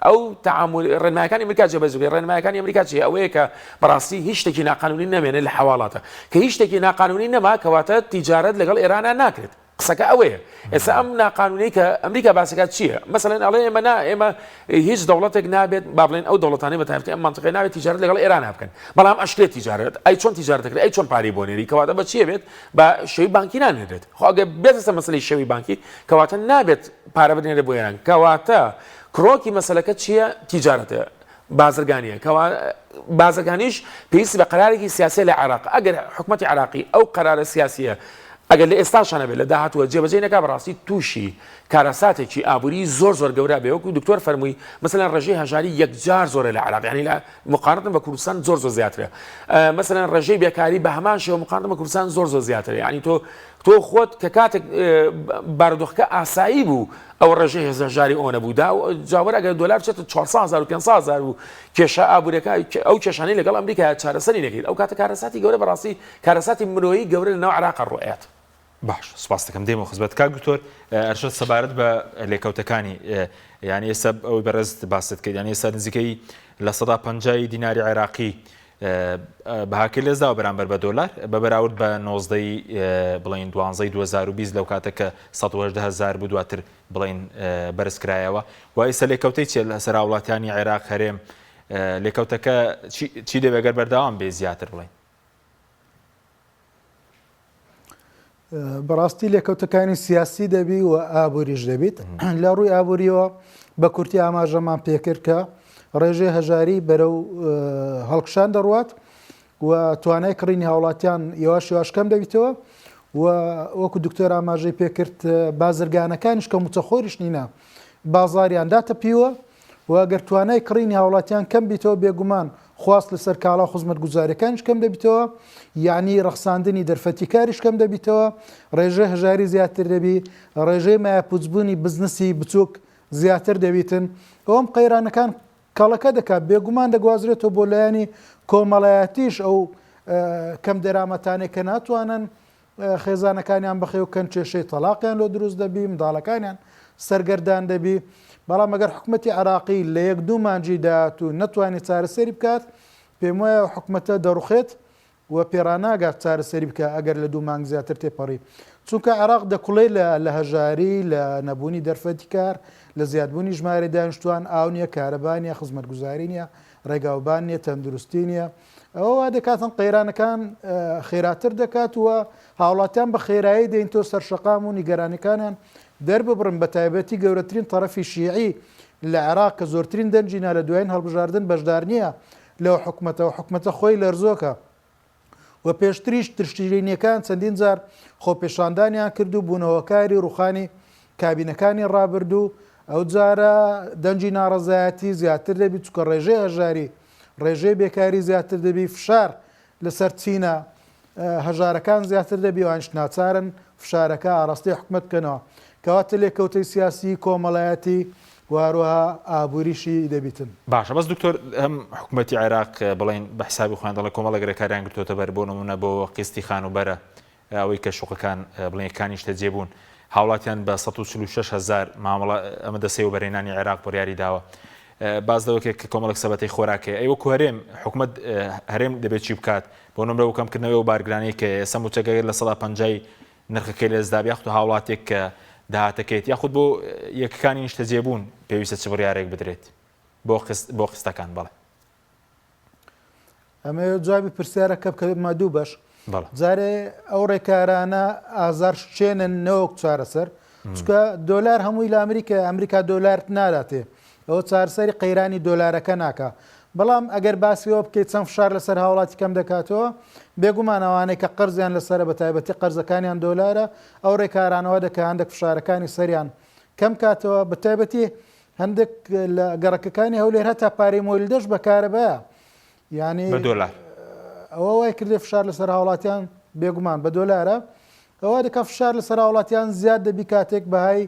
ئەو تەعامول ڕێنمایەکانی ئەمریکا جێبەجێ بکەیت ڕێنمایەکانی ئەمریکا چییە ئەوەیە کە بەڕاستی هیچ شتێکی ناقانونی نەمێنێت لە حەواڵاتە کە هیچ شتێکی ناقانونی نەما کەواتە تیجارەت لەگەڵ ئێرانە ناکرێت قسەکە ئەوەیە ئێستا ئەم ناقانونەی کە ئەمریکا باسەکات چییە مەسەلەن ئەڵێ ئێمە نا ئێمە هیچ دەوڵەتێک نابێت با بڵێن ئەو دەوڵەتانەی بە تایبەتی ئەم مەنتیقەی نابێت تیجارەت لەگەڵ ئێران بکەن بەڵام ئەشکرێت تیجارەت ئەی چۆن تیجارەت دەکرێت ئەی چۆن پارەی بۆ نێری کەواتە بە چییە بێت بە شێوی بانکی نانێرێت خۆ ئەگەر بێتە سەر مەسەلەی شێوی بانکی کەواتە نابێت پارە بنێرێت بۆ ئێران کەواتە کرۆکی مەسەلەکە چییە؟ تیجارەتە، بازرگانییە، کەوا بازرگانیش پێویستی بە قەرارێکی سیاسیە لە عێراق، ئەگەر حکومەتی عێراقی ئەو قەرارە سیاسییە ئەگەر لە ئێستاشا نەبێت لە داهاتووە جێبەجێی نەکا بەڕاستی تووشی کارەساتێکی ئابووری زۆر زۆر گەورە بێ وەکو دکتۆر فەرمووی مەسەلەن ڕێژەی هەژاری یەکجار زۆرە لە عێراق یانی لە مقارنە بە کوردستان زۆر زۆر زیاترە مەسەلەن ڕێژەی بێکاری بە هەمان شێوە مقارنە بە کوردستان زۆر زۆر زیاترە یانی تۆ تۆ خۆت کە کاتێک بارودۆخەکە ئاسایی بوو ئەو ڕێژەی هەژاری ئەوە نەبوو دا جاوەر ئەگەر دۆلار بچێتە 400 هەزار و 500 هەزار و کێشە ئابووریەکە ئەو کێشانەی لەگەڵ ئەمریکا چارەسەری نەکەیت ئەو کاتە کارەساتی گەورە بەڕاستی کارەساتی مرۆیی گەورە لەناو عێراق ڕوئەیات. باش سوپاست دەکەم دێمەوە خزمەت کاک دکتۆر ئەرشەد سەبارەت بە لێکەوتەکانی یعنی ئێستا ئەوەی بەڕێزت باست کرد یعنی ئێستا نزیکەی 50% دیناری عێراقی بەهاکەی لەدەستداوە بەرامبەر بە دۆلار بە بەراورد بە نۆزدەی بڵین دوانزەی 2020 لەو کاتە کە 118 هەزار بوو دواتر بڵین بەرز کرایەوە و ئێستا لێکەوتەی چیە لەسەر هاوڵاتیانی عێراق هەرێم لێکەوتەکە چی دەبێت گەر بەردەوام بێ زیاتر بڵین بەڕاستی لێکەوتەکانی سیاسی دەبی و ئابووریش دەبیت لە ڕووی ئابووریەوە بە کورتی ئاماژەمان پێکرد کە ڕێژەی هەژاری بەرەو هەڵکشان دەڕوات و توانای کڕینی هاوڵاتیان یواش یواش کەم دەبیتەوە و وەکو دکتۆر ئاماژەی پێکرد بازرگانەکانیش کە موچەخۆریش نینە. بازاریان داتەپیوە و ئەگەر توانای کڕینی هاوڵاتیان کەم بیتەوە بێگومان خواست لەسەر کاڵا و خزمەتگوزاریەکانیش کەم دەبیتەوە، یەعنی ڕەخساندنی دەرفەتی کاریش کەم دەبیتەوە، ڕێژەی هەژاری زیاتر دەبی، ڕێژەی مایەپوچبوونی بزنسی بچوک زیاتر دەبیتن، ئەوەم قەیرانەکان کەڵەکە دەکات، بێگومان دەگوازرێتەوە بۆ لایەنی کۆمەڵایەتیش ئەو کەم دەرامەتانەی کە ناتوانن خێزانەکانیان بەخێو کەن کێشەی تەڵاقیان لۆ دروست دەبی منداڵەکانیان سەرگەردان دەبی بەڵام ئەگەر حکومەتی عراقی لە یەک دوو مانجی داهاتوو نەتوانێت چارەسەری بکات پێم وایە حکومەتە دەڕوخێت و پێڕاناگات چارەسەری بکە ئەگەر لە دوو مانگ زیاتر تێپەڕی چونکە عێراق دەکوڵێ لە لە هەژاری لە نەبوونی دەرفەتی کار لە زیادبوونی ژمارەی دانیشتوان ئاو نییە کارەبا نییە خزمەتگوزاری نییە ڕێگاوبان نییە تەندروستی نییە ئەوە وا دەکاتن قەیرانەکان خێراتر دەکات و هاوڵاتیان بە خێرایی دێن تۆ سەرشەقام و نیگەرانیەکانیان دەرببڕن بە تایبەتی گەورەترین تەرەفی شیعی لە عێراق کە زۆرترین دەنگی نا لە دوایین هەڵبژاردن بەشدار نییە لەو حکومەتە و حکومەتە خۆی لەرزۆکە و پێشتریش ترشترینیەکان چەندین جار خۆپێشاندانیان کرد و بوونە هۆکاری ڕوخانی کابینەکانی ڕابردوو ئەوجارە دەنگی ناڕەزایەتی زیاتر دەبی چونکە ڕێژەی هەژاری ڕێژەی بێکاری زیاتر دەبی، فشار لەسەر چینە هەژارەکان زیاتر دەبی، ئەوانیش ناچارن فشارەکە ئاڕاستەی حکومەت بکەنەوە. کەواتە لێکەوتەی سیاسی، کۆمەڵایەتی و هەروەها ئابووریشی دەبیتن. باشە بەس دکتۆر هەم حکومەتی عێراق بڵێین بە حسابی خۆیان دەڵێن کۆمەڵێک رێکاریان گرتۆتە بەر بۆ نمونە بۆ قیستی خانووبەرە ئەوەی کە شوقەکان بڵێن یەکانی نیشتەجێبوون هاوڵاتیان بە 146 هەزار مامەڵە ئەمە دەستەی وەبەرهێنانی عێراق بڕیاری داوە باس لەوە کرد کە کۆمەڵێک سەبەتەی خۆراک هەیە ئەی وەکو هەرێم حکومەت هەرێم دەبێت چی بکات بۆ نمرە و کەمکردنەوەی ئەو بارگرانەی کە ئێستا مووچەکە 50% نرخەکەی لەدەستدا یاخود هاوڵاتێک کە داهاتەکەیت یاخود بۆ یەکەکانی نیشتەجێبوون پێویستە چ بڕیارێک بدرێت بۆ قست بۆ قستەکان بەڵێ. ئەمەوێت جوابی پرسیارەکە بکەمە دوو بەش جارێ ئەو ڕێکارانە ئازار شچێنن نەوەک چارەسەر چکە دۆلار هەمووی لە ئەمریکا ئەمریکا دۆلارت ناداتێ ئەوە چارەسەری قەیرانی دۆلارەکە ناکا بەڵام ئەگەر باسی ئەوە بکەیت چەند فشار لەسەر هاوڵاتی کەم دەکاتەوە بێگومان ئەوانەی کە قەرزیان لەسەرە بە تایبەتی قەرزەکانیان دۆلارە ئەو ڕێکارانەوە دەکە هەندێک فشارەکانی سەریان کەم کاتەوە بە تایبەتی هەندێک لە گەڕەکەکانی هەولێر هەتا پارەی مۆلیدەش بە کارەبایە یعنی بە دۆلار ئەوە وای کردێ فشار لەسەر هاوڵاتیان بێگومان بە دۆلارە ئەوە دەکا فشار لەسەر هاوڵاتیان زیاد دەبی کاتێک بەهای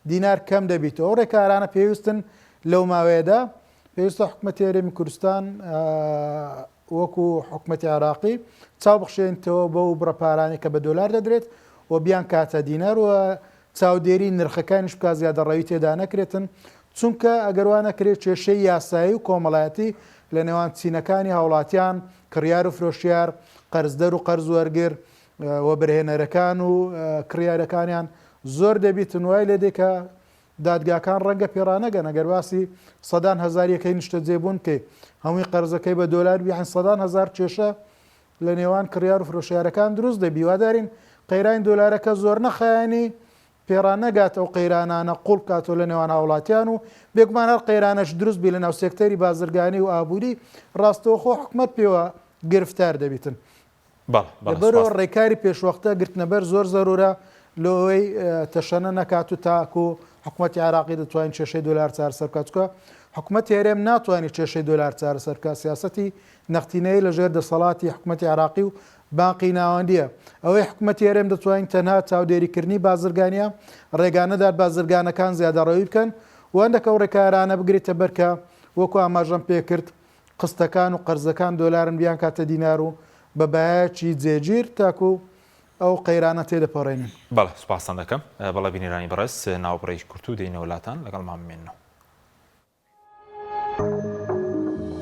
دینار کەم دەبیتەوە ئەو ڕێکارانە پێویستن لەو ماوەیەدا پێویستە حکومەتی هەرێمی کوردستان وەکو حکومەتی عێراقی چاو بخشێنتەوە بەو بڕە پارانەی کە بە دۆلار دەدرێت و بیان کاتە دینار و چاودێری نرخەکانیش بکات زیادەڕەوی تێدا نەکرێتن چونکە ئەگەر وا نەکرێت کێشەی یاسایی و کۆمەڵایەتی لە نێوان چینەکانی هاوڵاتیان کڕیار و فرۆشیار قەرزدەر و قەرز وەرگر وەبەرهێنەرەکان و کڕیارەکانیان زۆر دەبیتن وای لێدێ کە دادگاکان ڕەنگە پێڕانەگەن ئەگەر باسی سەدان هەزار یەکەی نیشتەجێبوون بکەی هەمووی قەرزەکەی بە دۆلار بی یان سەدان هەزار کێشە لە نێوان کڕیار و فرۆشیارەکان دروست دەبی هیوادارین قەیرانی دۆلارەکە زۆر نەخایەنی پێڕانەگات ئەو قەیرانانە قوڵ بکاتەوە لە نێوان هاوڵاتیان و بێگومان هەر قەیرانەش دروست بی لە ناو سێکتەری بازرگانی و ئابووری ڕاستەوخۆ حکومەت پێوە گرفتار دەبیتن. بەڵێ بەڵێ لەبەرئەوە سوپاس. ڕێکاری پێشوەختە گرتنەبەر زۆر زەرورە لۆ ئەوەی تەشەنە نەکات و تاکو حکومەتی عێراقی دەتوانین کێشەی دۆلار چارەسەر بکات چونکە حکومەتی هەرێم ناتوانێت کێشەی دۆلار چارەسەر بکات سیاسەتی نەختینەیی لەژێر دەسەڵاتی حکومەتی عێراقی و بانقی ناوەندیە ئەوەی حکومەتی هەرێم دەتوانین تەنها چاودێریکردنی بازرگانیە ڕێگا نەدات بازرگانەکان زیادەڕەوی بکەن و هەندێک ئەو ڕێکارانە بگرێتە بەر کە وەکو ئاماژەم پێکرد قستەکان و قەرزەکان دۆلارن بیانکاتە دینار و بە بەهایەکی جێگیر تاکو ئەو قەیرانە تێدەپەڕێنین. بەڵێ سوپاستان دەکەم. بەڵێ بینەرانی بەڕێز ناوبڕێکی کورت و دێینەوە لاتان لەگەڵمان بمێننەوە.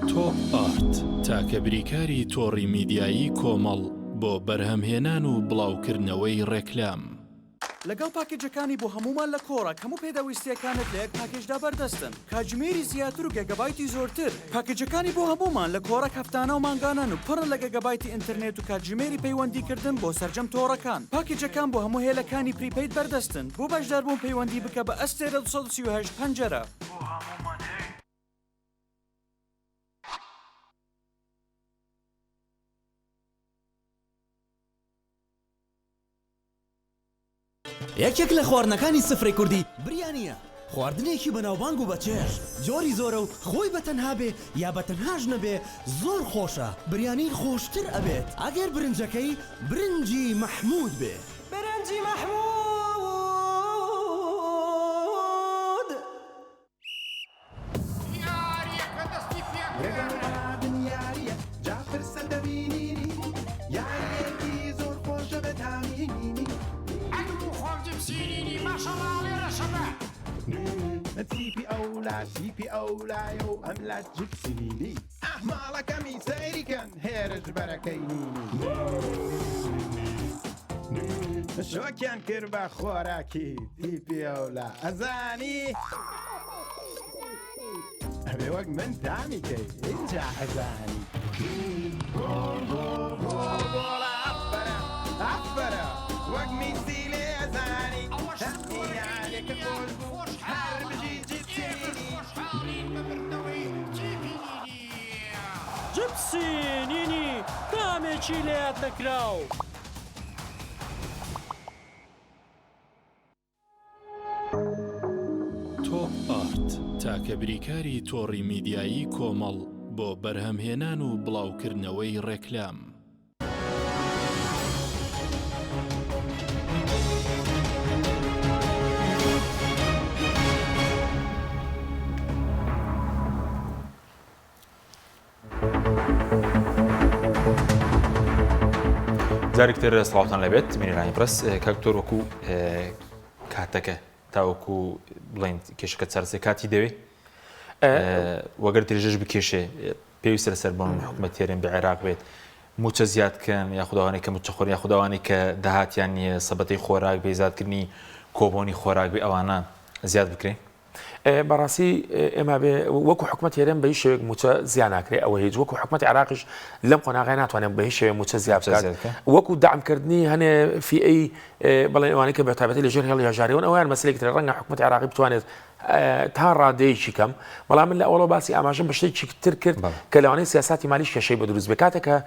تۆپ ئارت، تاکە بریکاری تۆڕی میدیایی کۆمەڵ بۆ بەرهەمهێنان و بڵاوکردنەوەی ڕێکلام. لەگەڵ پاکێجەکانی بۆ هەموومان لە کۆڕەک هەموو پێداویستییەکانت لە یەک پاکێجدا بەردەستن، کاتژمێری زیاتر و گێگابایتی زۆرتر. پاکێجەکانی بۆ هەموومان لە کۆڕەک هەفتانە و مانگانەن و پڕن لە گێگابایتی ئینتەرنێت و کاتژمێری پەیوەندیکردن بۆ سەرجەم تۆڕەکان. پاکێجەکان بۆ هەموو هێلەکانی prepaid بەردەستن. بۆ بەشداربوون پەیوەندی بکە بە ئەستێرە 238 پەنجەرە. بۆ هەموومان هەیە. یەکێک لە خواردنەکانی سفرەی کوردی بریانییە. خواردنێکی بەناوبانگ و بەچێژ، جۆری زۆرە و خۆی بە تەنها بێ یا بە تەنهاش نەبێ زۆر خۆشە، بریانی خۆشتر ئەبێت ئەگەر برنجەکەی برنجی مەحمود بێ. برنجی مەحمود. یاریەکە دەستی پێکرد. یاریە جا پرسە دەبینینی یاریەکی زۆر خۆشە بە تامینینی. ئەنوو خۆم جپسینینی ماشەڵا ئەڵێ ڕەشەبە. تیپی ئەولا تیپی ئەولایە و ئەملا جپسینینی ئاه ماڵەکەمی سەیری کەن هێرش بەرەکەی نینی. شۆکیان کرد بە خۆراکی تیپی ئەولا ئەزانی ئەبێ وەک من تامی کەی ئینجا ئەزانی گۆڵ گۆڵ گۆڵ گۆڵە ئەفەرە ئەفەرە وەک میسی لێ ئەزانی ئەوەش تامی یاریەکە خۆش بوو هەر بژی جیپسی خۆشحاڵین بە بردنەوەی تیپی نینی. جپسی نینی تامێکی لەیاد نەکراو. تۆپ ئارت، تاکە بریکاری تۆڕی میدیایی کۆمەڵ بۆ بەرهەمهێنان و بڵاوکردنەوەی ڕێکلام. جارێک تر سڵاوتان لەبێت بینەرانی پرس کاک دکتۆر وەکو کاتەکە تاوەکو بڵێن کێشەکە چارەسەر کاتی دەوێ وەگەر درێژەش بکێشێ پێویستە لەسەر بۆن حکومەت هەرێم بە عێراق بێت موچە زیادکەن یا خودداوانێک کە موچەخۆر یا خودداوانی کە داهاتیان نییە سەبەتەی خۆراک بێ زیادکردنی کۆبۆنی خۆراک بێ ئەوانە زیاد بکرێن بەڕاستی ئێمە بێ وەکو حکومەت هەرێم بە هیچ شێوەیەک مووچە زیا ناکرێ ئەوە هیچ وەکو حکومەتی عێراقیش لەم قۆناغای ناتوانێت بە هیچ شێوەیەک مووچە زیا بکات وەکو دەعمکردنی هەنێ فیئەی بڵێن ئەوانەی کە بەتایبەتی لەژێر هێڵی هەژاریەوەن ئەویان مەسلێکی ترە ڕەنگە حکومەتی عێراقی بتوانێت تا ڕادەیەکی کەم بەڵام من لە ئەوڵەوە باسی ئاماژەم بە شتێکی تر کرد کە لەوانەیە سیاساتی مالیش کێشەی بۆ دروست بێت کاتێک کە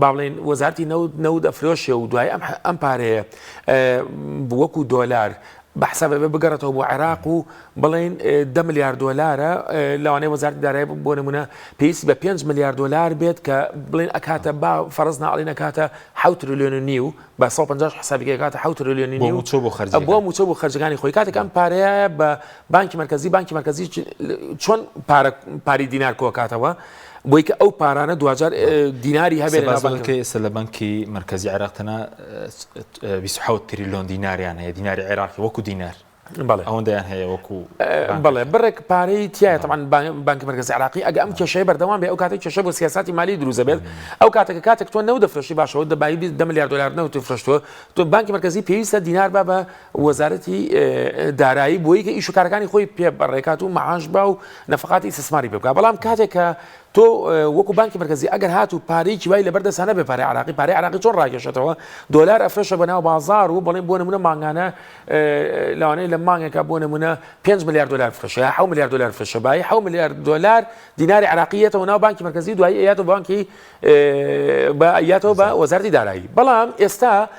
با بڵێین وەزارەتی نەوت نەوت ئەفرۆشێ و دوای ئەم ئەم پارەیە وەکو دۆلار بە حساب ئەبێ بگەڕێتەوە بۆ عێراق و بڵێین دە ملیار دۆلارە لەوانەیە وەزارەتی دارایی بۆ نمونە پێویستی بە 5 ملیار دۆلار بێت کە بڵێن ئەکاتە با فەرز ناڵین ئەکاتە 7 تریلیۆن و نیو بە 150 حسابی ئەکاتە 7 تریلیۆن و نیو بۆ مووچە بۆ خەرجەکان بۆ مووچە بۆ خەرجەکانی خۆی کاتێک ئەم پارەیە بە بانکی مەرکەزی بانکی مەرکەزی چۆن پارە پاری دینار کۆکاتەوە بۆی کە ئەو پارانە دواجار دیناری هەبێت لە بانک ئێستا لە بانکی مەرکەزی عێراق تەنها 27 تریلیۆن دیناریان هەیە دیناری عێراقی وەکو دینار بەڵێ ئەوەندەیان هەیە وەکو بەڵێ بڕێک پارەی تایە طبعا بانکی مەرکەزی عێراقی ئەگە ئەم کێشەیە بەردەوام بێ ئەو کاتێک کێشە بۆ سیاسەتی مالی دروست دەبێت ئەو کاتێک کاتێک تۆ نەوت دەفرۆشی باشەوە دەبایی 10 ملیار دلار نەوت فرۆشتووە تۆ بانکی مەرکەزی پێویستە دینار با بە وەزارەتی دارایی بۆی کە ئیش و کارەکانی خۆی پێ بەڕێکات و معاش با و نەفەقاتی ئیستیسماری پێ بکات بەڵام کاتێک کە تۆ وەکو بانکی مەرکەزی ئەگەر هات و پارەیەکی وای لەبەر دەست نەبێ پارەی عراقی پارەی عراقی چۆن ڕاکێشێتەوە دۆلار ئەفرۆشە بە ناو بازار و بەڵێن بۆ نمونە مانگانە لەوانەیە لە مانگێکا بۆ نمونە 5 ملیار دلار فرۆشە یا 7 ملیار دلار فرۆشە بایی 7 ملیار دلار دیناری عراقی یەتەوە ناو بانکی مەرکەزی دوایی ئەیاتەوە بانکی بە ئەیاتەوە بە وەزارەتی دارایی بەڵام ئێستا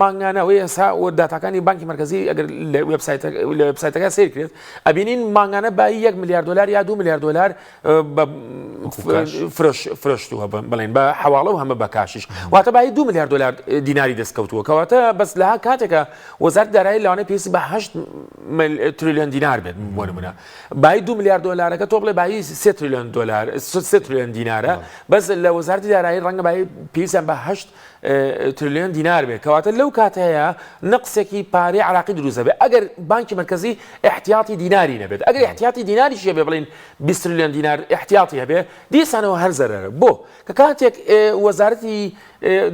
مانگانە و ئێستا و داتاکانی بانکی مەرکەزی ئەگەر لە وێبسایت لە وێبسایتەکە سەیر کرێت ئەبینین مانگانە بایی 1 ملیار دلار یا 2 ملیار دلار بە فرۆش فرۆشتووە بڵێن بە حواڵە و هەمە بە کاشیش واتە بایی 2 ملیار دلار دیناری دەستکەوتووە کەواتە بەس لە کاتێکە وەزارەتی دارایی لەوانەیە پێویستی بە 8 تریلیۆن دینار بێت بۆ نمونە بایی دو ملیار دۆلارەکە تۆ بڵێ بایی سێ تریلیۆن دۆلار سێ تریلیۆن دینارە بەس لە وەزارەتی دارایی ڕەنگە بایی پێویستیان بە هەشت تریلیۆن دینار بێت کەواتە لەو کاتەیە نەقسێکی پارەی عراقی دروست دەبێت ئەگەر بانکی مەرکەزی احتیاطی دیناری نەبێت ئەگەر احتیاطی دیناریش هەبێ بڵین 20 تریلیۆن دینار احتیاطی هەبێ دیسانەوە هەر زەرەرە بۆ کە کاتێک وەزارەتی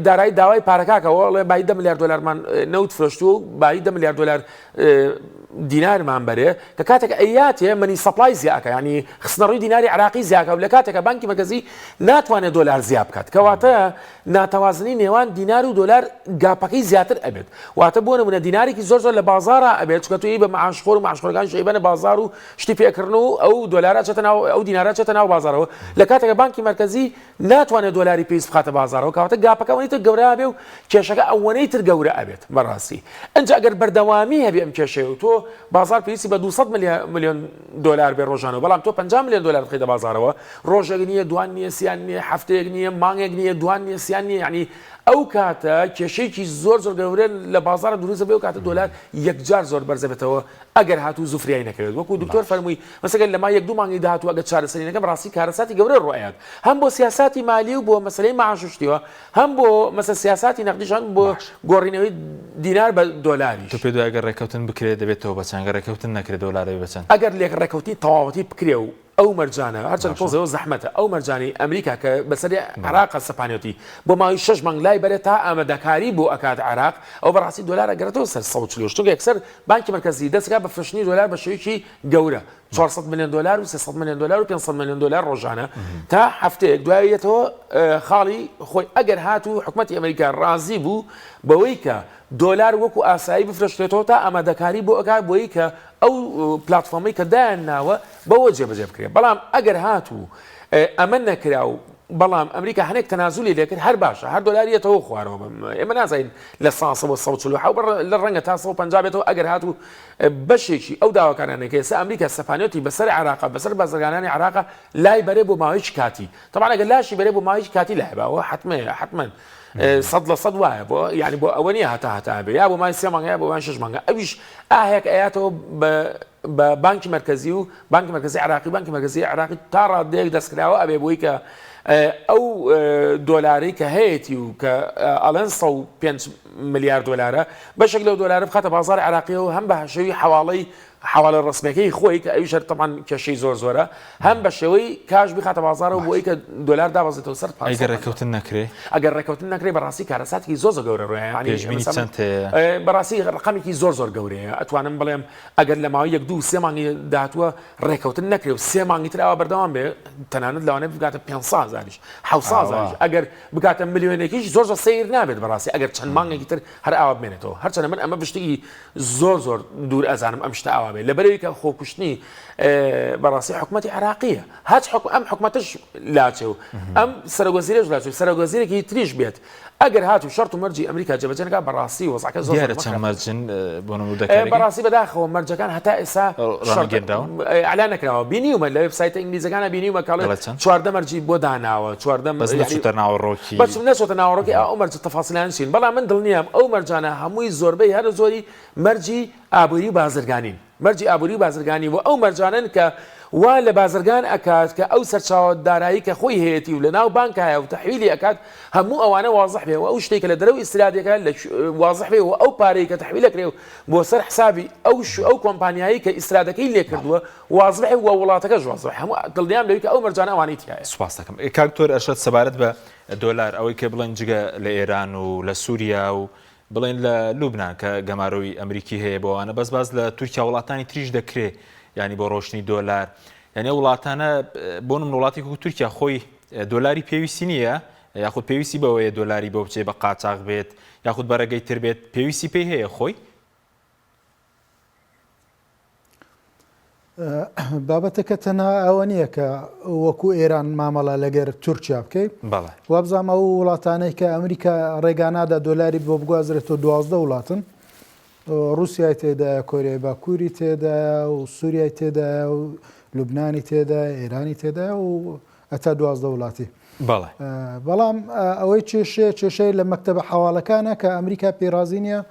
دارایی داوای پارەکەکەوە ئەڵێ بایی دە ملیار دۆلارمان نەوت فرۆشتووە و بایی دە ملیار دۆلار دینارمان بەرێ کە کاتێک ئەیاتێ money supply زیاکە ینی خستنەڕووی دیناری عراقی زیاکە و لە کاتێکە بانکی مەرکەزی ناتوانێت دۆلار زیا بکات کەواتە ناتەوازنی نێوان دینار و دۆلار gap ەکەی زیاتر ئەبێت واتە بۆ نمونە دینارێکی زۆر زۆر لە بازارە ئەبێت چونکە تۆ بە معاشخۆر و معاشخۆرەکان شەیبەنە بازار و شتی پێکردن و ئەو دۆلارە چێتە ناو ئەو دینارە چێتە ناو بازارەوە لە کاتێکە بانکی مەرکەزی ناتوانێت دۆلاری پێویست بخاتە بازاڕەوە، کەواتە gap. gap ەکە ئەوەنەی تر گەورە ئەبێ و کێشەکە ئەوەنەی تر گەورە ئەبێت بەڕاستی ئەنجا ئەگەر بەردەوامی هەبێ ئەم کێشەیە و تۆ بازار پێویستی بە 200 ملیۆن دۆلار بێ ڕۆژانە بەڵام تۆ 50 ملیۆن دۆلار بخەیتە بازارەوە ڕۆژێک نییە دوان نییە سیان نییە هەفتەیەک نییە مانگێک نییە دوان نییە سیان نییە یعنی ئەو کاتە کێشەیەکی زۆر زۆر گەورە لە بازارە دروست بێ و کاتە دۆلار یەکجار زۆر بەرزەبێتەوە ئەگەر هاتوو زوو فریای نەکەوێت وەکو دکتۆر فەرمووی مەسەگەر لە ما یەک دوو مانگی داهاتوو ئەگەر چارەسەری نەکەن بەڕاستی کارەساتی گەورە ڕوئەیات هەم بۆ سیاساتی مالی و بۆ مەسەلەی معاش و شتیوە هەم بۆ مەسە سیاساتی نەقدیش هەم بۆ گۆڕینەوەی دینار بە دۆلاریش. تۆ پێت وایە گەر ڕێککەوتن بکرێت دەبێتەوە بە چەند؟ گەر ڕێککەوتن نەکرێت دۆلار دەبێت بە چەند؟ ئەگەر لێک ڕێککەوتنی تەواوەتی بکرێ و ئەو مەرجانە، هەرچەند باشە. تۆزێ زەحمەتە، ئەو مەرجانەی ئەمریکا کە بەسەر بەڵێ. عێراقا سەپانیوتی بۆ ماوەی شەش مانگ لای بەرێت تا ئامادەکاری بۆ ئەکات عێراق، ئەوە بەڕاستی دۆلار ئەگەڕێتەوە سەر 140 چونکە یەکسەر بانکی مەرکەزی دەست ئەکات بە فرۆشتنی دۆلار بە شێوەیەکی گەورە 400 ملیۆن دۆلار و 300 ملیۆن دۆلار و 500 ملیۆن دۆلار ڕۆژانە تا هەفتەیەک دوای یەتەوە خاڵی خۆی ئەگەر هاتوو حکومەتی ئەمریکا ڕازی بوو بەوەی کە دۆلار وەکو ئاسایی بفرۆشرێتەوە تا ئامادەکاری بۆ ئەکات بۆی کە ئەو پلاتفۆرمەی کە دایان ناوە بەوە جێبەجێ بکرێت بەڵام ئەگەر هاتوو ئەمە نەکرا و بەڵام ئەمریکا هەنێک تەنازولی لێکرد هەر باشە هەر دۆلار یەتەوە خوارەوە ئێمە نازانین لە ساسەوە 147 لە ڕەنگە تا 150 بێتەوە ئەگەر هاتوو بەشێکی ئەو داواکارانەی کە ئێستا ئەمریکا سەپانیەتی بەسەر عێراقا بەسەر بازرگانانی عێراقا لای بەرێ بۆ ماوەیەکی کاتی تەبعەن ئەگەر لاشی بەرێ بۆ ماوەیەکی کاتی لای بە ئەوە حەتمەیە حەتمەن سەد لە سەد وایە بۆ یعنی بۆ ئەوە نییە هەتا هەتا بێ یا بۆ مای سێ مانگە یا بۆ مای شەش مانگە ئەویش ئاهێک ئەیاتەوە بە بە بانکی مەرکەزی و بانکی مەرکەزی عێراقی بانکی مەرکەزی عێراقی تا ڕادەیەک دەستکراوە ئەبێ بۆی کە ئەو دۆلارەی کە هەیەتی و کە ئەڵێن 105 ملیار دۆلارە بەشێک لەو دۆلارە بخاتە بازاڕی عێراقیەوە هەم بە شێوەی حەواڵەی حەواڵە ڕەسمیەکەی خۆی کە ئەویش هەر تەبعەن کێشەی زۆر زۆرە هەم بە شێوەی کاش بیخاتە بازاڕەوە بۆ ئەوەی کە دۆلار دابەزێتەوە سەر ئەی گەر ڕێککەوتن نەکرێ؟ ئەگەر ڕێککەوتن نەکرێ بەڕاستی کارەساتێکی زۆر زۆر گەورە ڕوویە یانی پێشبینی چەند هەیە؟ بەڕاستی ڕەقەمێکی زۆر زۆر گەورەیە ئەتوانم بڵێم ئەگەر لە ماوەی یەک دوو سێ مانگی داهاتووە ڕێککەوتن نەکرێ و سێ مانگی تر ئاوا بەردەوام بێ تەنانەت لەوانەیە بگاتە 500 هەزاریش 700 هەزاریش ئەگەر بگاتە ملیۆنێکیش زۆر زۆر سەیر نابێت بەڕاستی ئەگەر چەند مانگێکی تر هەر ئاوا بمێنێتەوە هەرچەندە من ئەمە بشتێکی زۆر زۆر دوور ئەزانم ئەم شتە ئاوا بێت لەبەرەوەی کە خۆکوشتنی بەڕاستی حکومەتی عێراقیە هەچ حکم ئەم حکومەتش لاچێ و ئەم سەرۆک وەزیرەش لاچێ و سەرۆک وەزیرێکی تریش بێت ئەگەر هاتوو شەرت و مەرجی ئەمریکا جێبەجێ نەکات بەڕاستی وەزعەکە زۆر دیارە چەند مەرجن بۆ نموونە دەکارێک بەڕاستی بەداخەوە مەرجەکان هەتا ئێستا ڕانەگەیەنراون ئەعلان نەکراوە بینیومە لە وێبسایتە ئینگلیزەکانە بینیومە کە ئەڵێ 14 مەرجی بۆ داناوە 14 بەس نەچووتە ناوەڕۆکی بەس نەچۆتە ناوەڕۆکی ئەو مەرجە تەفاسیلانە چین بەڵام من دڵنیام ئەو مەرجانە هەمووی زۆربەی هەرە زۆری مەرجی ئابووری و بازرگانین مەرجی ئابووری و بازرگانی و ئەو مەرجانەن کە وا لە بازرگان ئەکات کە ئەو سەرچاوە دارایی کە خۆی هەیەتی و لە ناو بانکایە و تەحویلی ئەکات هەموو ئەوانە وازح بێ و ئەو شتەی کە لە دەرەوە ئیستیرادی ئەکات لە وازح بێ و ئەو پارەی کە تەحویل ئەکرێ و بۆ سەر حسابی ئەو ئەو کۆمپانیایی کە ئیستیرادەکەی لێ کردووە وازح و وڵاتەکەش وازح هەموو دڵنیام لەوەی کە ئەو مەرجانە ئەوانەی تیایە. سوپاس دەکەم کاک دکتۆر ئەرشەد سەبارەت بە دۆلار ئەوەی کە بڵێن جگە لە ئێران و لە سووریا و بڵێن لە لوبنان کە گەمارۆی ئەمریکی هەیە بۆ ئەوانە بەس باس لە تورکیا وڵاتانی تریش دەکرێ یانی بۆ ڕۆشتنی دۆلار یعنی ئەو وڵاتانە بۆ نمونە وڵاتێک وەکو تورکیا خۆی دۆلاری پێویستی نییە یاخود پێویستی بەوەیە دۆلاری بۆ بچێ بە قاچاغ بێت یاخود بە ڕێگەی تر بێت پێویستی پێی هەیە خۆی بابەتەکە تەنها ئەوە نییە کە وەکو ئێران مامەڵە لەگەر تورکیا بکەیت وابزانام ئەو وڵاتانەی کە ئەمریکا ڕێگانادا دۆلاری بۆ بگوازرێتەوە دوازدە وڵاتن رووسای تێدایە کۆریای باکووری تێدایە و سووریای تێدایە و لوبنانی تێدایە ئێرانی تێدایە و هەتا 12 وڵاتی بەڵام ئەوەی کێشەیە کێشەیە لە مەکتەبە حەواڵەکانە کە ئەمریکا پێی ڕازی نییە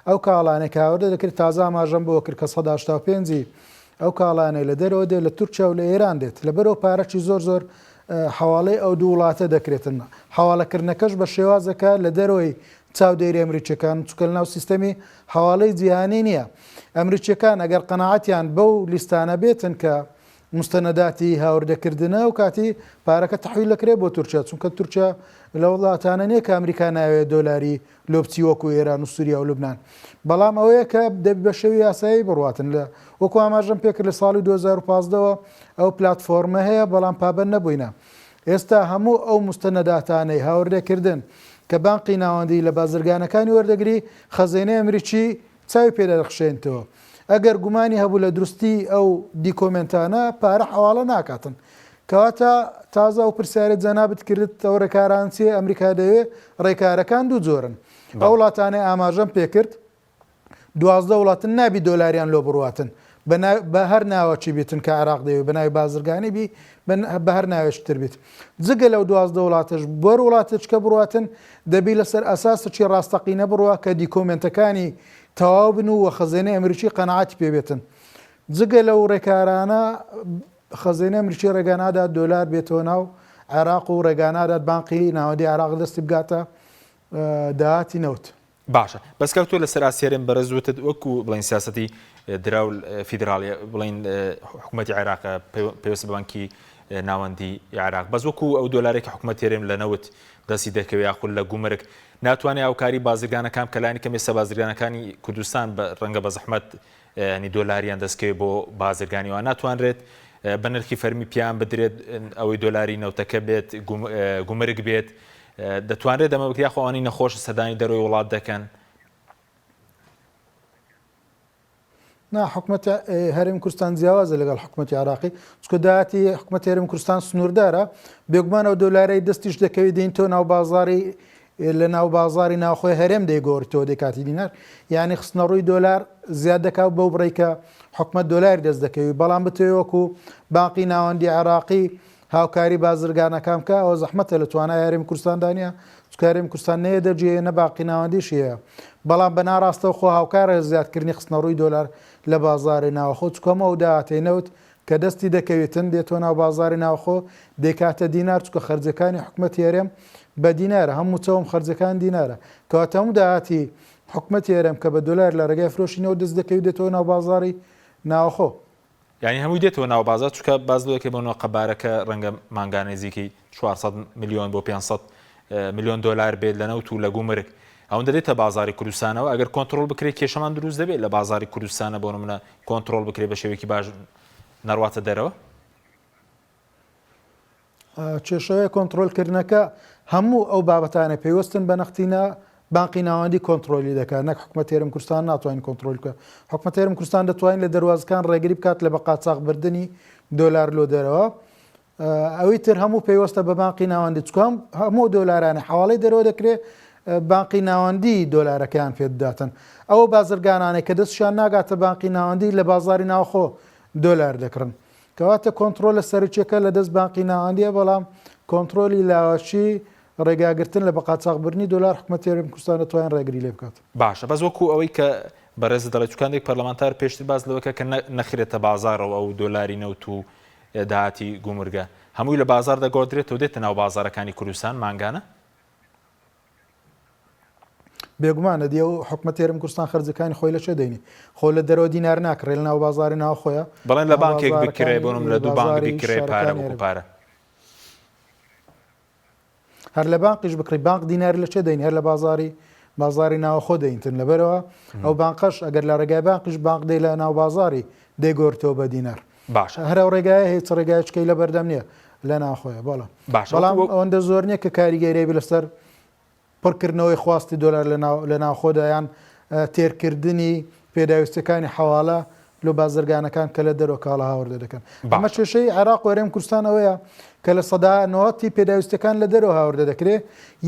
ئەو کاڵانەی کە هاوردە دەکرێت تازە ئاماژەم بۆ کرد کە 185 ی ئەو کاڵانەی لە دەرەوە دێت لە تورکیا و لە ئێران دێت لەبەرەوە پارەکی زۆر زۆر حەواڵەی ئەو دوو وڵاتە دەکرێتن حەواڵەکردنەکەش بە شێوازەکە لە دەرەوەی چاودێری ئەمریکیەکان چونکە لەناو سیستەمی حەواڵەی جیهانی نییە ئەمریکیەکان ئەگەر قەناعەتیان بەو لیستانە بێتن کە موستەنەداتی هاوردەکردنە ئەو کاتی پارەکە تەحویل دەکرێت بۆ تورکیا چونکە تورکیا لە وڵاتانە نییە کە ئەمریکا ناوێت دۆلاری لۆ بچی وەکو ئێران و سووریا و لوبناان بەڵام ئەوەیە کە دەبی بە شێوی یاسایی بڕواتن لە وەکو ئاماژەم پێکرد لە ساڵی 2015ەوە ئەو پلاتفۆرمە هەیە بەڵام پابەند نەبووینە ئێستا هەموو ئەو مستەنەداتانەی هاوردەکردن کە بانقی ناوەندی لە بازرگانەکانی وەردەگری خەزێنەی ئەمریکی چاوی پێ دەخشێنتەوە. ئەگەر گومانی هەبوو لە دروستی ئەو دیکۆمێنتانە، پارە حەواڵە ناکاتن. کەواتە تازە ئەو پرسیارەی جەنابت کردت ئەو ڕێکاران چیە ئەمریکا دەیەوێ ڕێکارەکان دوو جۆرن ئەو وڵاتانەی ئاماژەم پێکرد 12 وڵاتن نابی دۆلاریان لۆ بڕواتن بە هەر ناوەکی بیتن کە عێراق دەیەوێ بە ناوی بازرگانی بی بە هەر ناوێکی تر بیت جگە لەو 12 وڵاتەش بۆر وڵاتێک کە بڕواتن دەبی لەسەر ئەساسێکی ڕاستەقینە بڕوا کە دیکۆمێنتەکانی تەواو بن و وە خەزێنەی ئەمریکی قەناعەتی پێ بێتن جگە لەو ڕێکارانە خەزێنەی ئەمریکی ڕێگا نادات دۆلار بێتەوە ناو عێراق و ڕێگا نادات بانقی ناوەندی عێراق دەستی بگاتە داهاتی نەوت. باشە بەس کاک تۆ لەسەر ئاستی هەرێم بەڕێز وتت وەکو بڵێن سیاسەتی دراو فیدراڵی بڵێن حکوومەتی عێراق پێویست بە بانکی ناوەندی عێراق بەس وەکو ئەو دۆلارێک حکوومەت هەرێم لە نەوت دەستی دەکەوێت یاخود لە گومرگ ناتوانێت هاوکاری بازرگانەکان کە لانی کەم ئێستا بازرگانەکانی کوردستان بە ڕەنگە بە زەحمەت ینی دۆلاریان دەستکەوێت بۆ بازرگانی وان ناتوانرێت بە نرخی فەرمی پیان بدرێت ئەوەی دۆلاری نەوتەکە بێت گومرگ بێت دەتوانرێت ئەمە بکرێت یاخۆ ئەوانەی نەخۆش سەردانی دەرەوەی وڵات دەکەن؟ نا حکومەت هەرێم کوردستان جیاوازە لەگەڵ حکومەتی عراقی چکە داهاتی حکومەت هەرێم کوردستان سنووردارە بێگومان ئەو دۆلارەی دەستیش دەکەوی دێن تۆ ناو بازاری لە ناو بازاری ناوخۆی هەرێم دەیگۆڕیتەوە دەکاتی دینار یعنی خستنەڕووی دۆلار زیاد دەکات بەو بڕی کە حکومەت دۆلاری دەست دەکەوی بەڵام بتەوێ وەکو بانقی ناوەندی عێراقی هاوکاری بازرگانەکان بکا ئەوە زەحمەتە لە توانای هەرێمی کوردستاندا نییە چونکە هەرێمی کوردستان نە یەدەگی هەیە نە باقی ناوەندیشی هەیە بەڵام بە ناڕاستەوخۆ هاوکارە لە زیادکردنی خستنەڕووی دۆلار لە بازاڕی ناوخۆ چونکە هەموو ئەو داهاتەی نەوت کە دەستی دەکەوێتن دێتەوە ناو بازاڕی ناوخۆ دەیکاتە دینار چونکە خەرجیەکانی حکومەتی هەرێم بە دینارە هەم مووچە و هەم خەرجیەکان دینارە کەواتە هەموو داهاتی حکومەتی هەرێم کە بە دۆلار لە ڕێگای فرۆشی نەوت دەست دەکەوێت دێتەوە ناو بازاڕی ناوخۆ. یانی هەمووی دێتەوە ناو بازاڕ چونکە باس لەوە دەکرێت بۆ نمونە قەبارەکە ڕەنگە مانگانە نزیکەی 400 ملیۆن بۆ 500 ملیۆن دۆلار بێت لە نەوت و لە گومرگ ئەوەندە دێتە بازاری کوردستانەوە ئەگەر کۆنترۆڵ بکرێت کێشەمان دروست دەبێت لە بازاری کوردستانە بۆ نمونە کۆنترۆڵ بکرێت بە شێوەیەکی باش نەڕواتە دەرەوە. کێشەیە کۆنترۆلکردنەکە هەموو ئەو بابەتانە پەیوەستن بە نەختینە بانقی ناوەندی کۆنترۆلی دەکات نەک حکومەت هەرێم کوردستان ناتوانین کۆنترۆل بکە حکومەت هەرێم کوردستان دەتوانین لە دەروازەکان ڕێگری بکات لە بە قاچاخ بردنی دۆلار لۆ دەرەوە ئەوی تر هەموو پەیوەستە بە بانقی ناوەندی چکام هەموو دۆلارانە حواڵی دەرەوە دەکرێت بانقی ناوەندی دۆلارەکەیان پێداتن ئەو بازرگانانەی کە دەستشان ناگاتە بانقی ناوەندی لە بازاری ناوخۆ دۆلار دەکڕن کەواتە کۆنتڕۆلە سەرەکیەکە لە دەست بانقی ناوەندیە بەڵام کۆنتڕۆلی لاوەکی ڕێگاگرتن لە بەقاچاخبردنی دۆلار حکومەتی هەرێمی کوردستان دەتوانێت ڕێگری لێ بکات. باشە بەس وەکو ئەوەی کە بەڕێزت دەڵێت چونکە هەندێک پەرلەمانتار پێشتر باس لەوە کرد کە نەخرێتە بازاڕەوە ئەو دۆلاری نەوت و داهاتی گومرگە هەمووی لە بازاڕ دەگۆڕدرێتەوە دێتە ناو بازاڕەکانی کوردستان مانگانە؟ بێگومان ئەدی ئەو حکومەتی هەرێمی کوردستان خەرجەکانی خۆی لە کوێ دەینی؟ خۆ لە دەرەوە دینار ناکڕێ لە ناو بازاڕی ناوخۆیە بەڵێن لە بانکێک بکرێ بۆ نمونە لە دوو بانک بکرێ پارە وەکو پارە. هەر لە بانقیش بکڕی بانق دینار لە چێ دەین هەر لە بازاری بازاری ناوەخۆ دەینتن لەبەرەوە ئەو بانقەش ئەگەر لە ڕێگای بانقیش بانق دەی لە ناو بازاری دەیگۆرتەوە بە دینار باشە هەر ئەو ڕێگایە هیچ ڕێگایەکەی لە بەردەم نییە لە ناوخۆیە بەڵام باشە بەڵام ئەوەندە زۆر نییە کە کاریگەری بێ لەسەر پڕکردنەوەی خواستی دۆلار لە ناوخۆدا یان تێرکردنی پێداویستیەکانی حەواڵە لۆ بازرگانەکان کە لە دەرەوە کاڵا هاوردە دەکەن. ئەمە کێشەی عێراق و هەرێم کوردستان ئەوەیە کە 90% ی پێداویستیەکان لە دەرەوە هاوردە دەکرێ،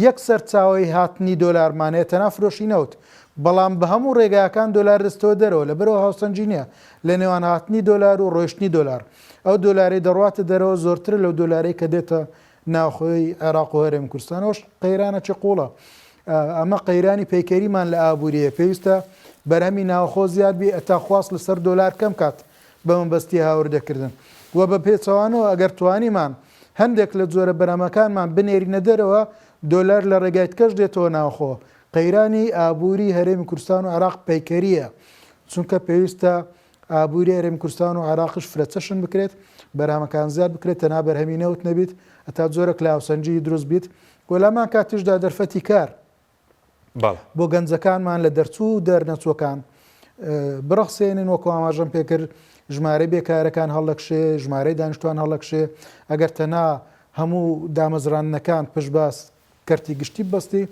یەک سەرچاوەی هاتنی دۆلارمان هەیە تەنها فرۆشی نەوت، بەڵام بە هەموو ڕێگاکان دۆلار دەچێتەوە دەرەوە، لەبەرئەوە هاوسەنگی نییە لە نێوان هاتنی دۆلار و ڕۆیشتنی دۆلار. ئەو دۆلارەی دەڕواتە دەرەوە زۆرترە لەو دۆلارەی کە دێتە ناوخۆی عێراق و هەرێمی کوردستان ئەوەش قەیرانێکی قوڵە ئەمە قەیرانی پەیکەریمان لە ئابووریە پێویستە بەرهەمی ناوخۆ زیاد بی ئەتا خواست لەسەر دۆلار کەم کات بە مەبەستی هاوردەکردن و بە پێچەوانەوە ئەگەر توانیمان هەندێک لە جۆرە بەرهەمەکانمان بنێرینە دەرەوە دۆلار لە ڕێگای تکەش دێتەوە ناوخۆ قەیرانی ئابووری هەرێمی کوردستان و عێراق پەیکەریە چونکە پێویستە ئابووری هەرێمی کوردستان و عێراقیش فرەچەشن بکرێت، بەرهەمەکان زیاد بکرێت، تەنها بەرهەمی نەوت نەبیت، هەتا جۆرێک لە هاوسەنگیی دروست بیت و لە هەمان کاتیشدا دەرفەتی کار بۆ گەنجەکانمان لە دەرچوو و دەرنەچووەکان بڕەخسێنین، وەکو ئاماژەم پێکرد ژمارەی بێکارەکان هەڵدەکشێ، ژمارەی دانیشتووان هەڵدەکشێ، ئەگەر تەنها هەموو دامەزراندنەکان پشت بە کەرتی گشتی ببەستی،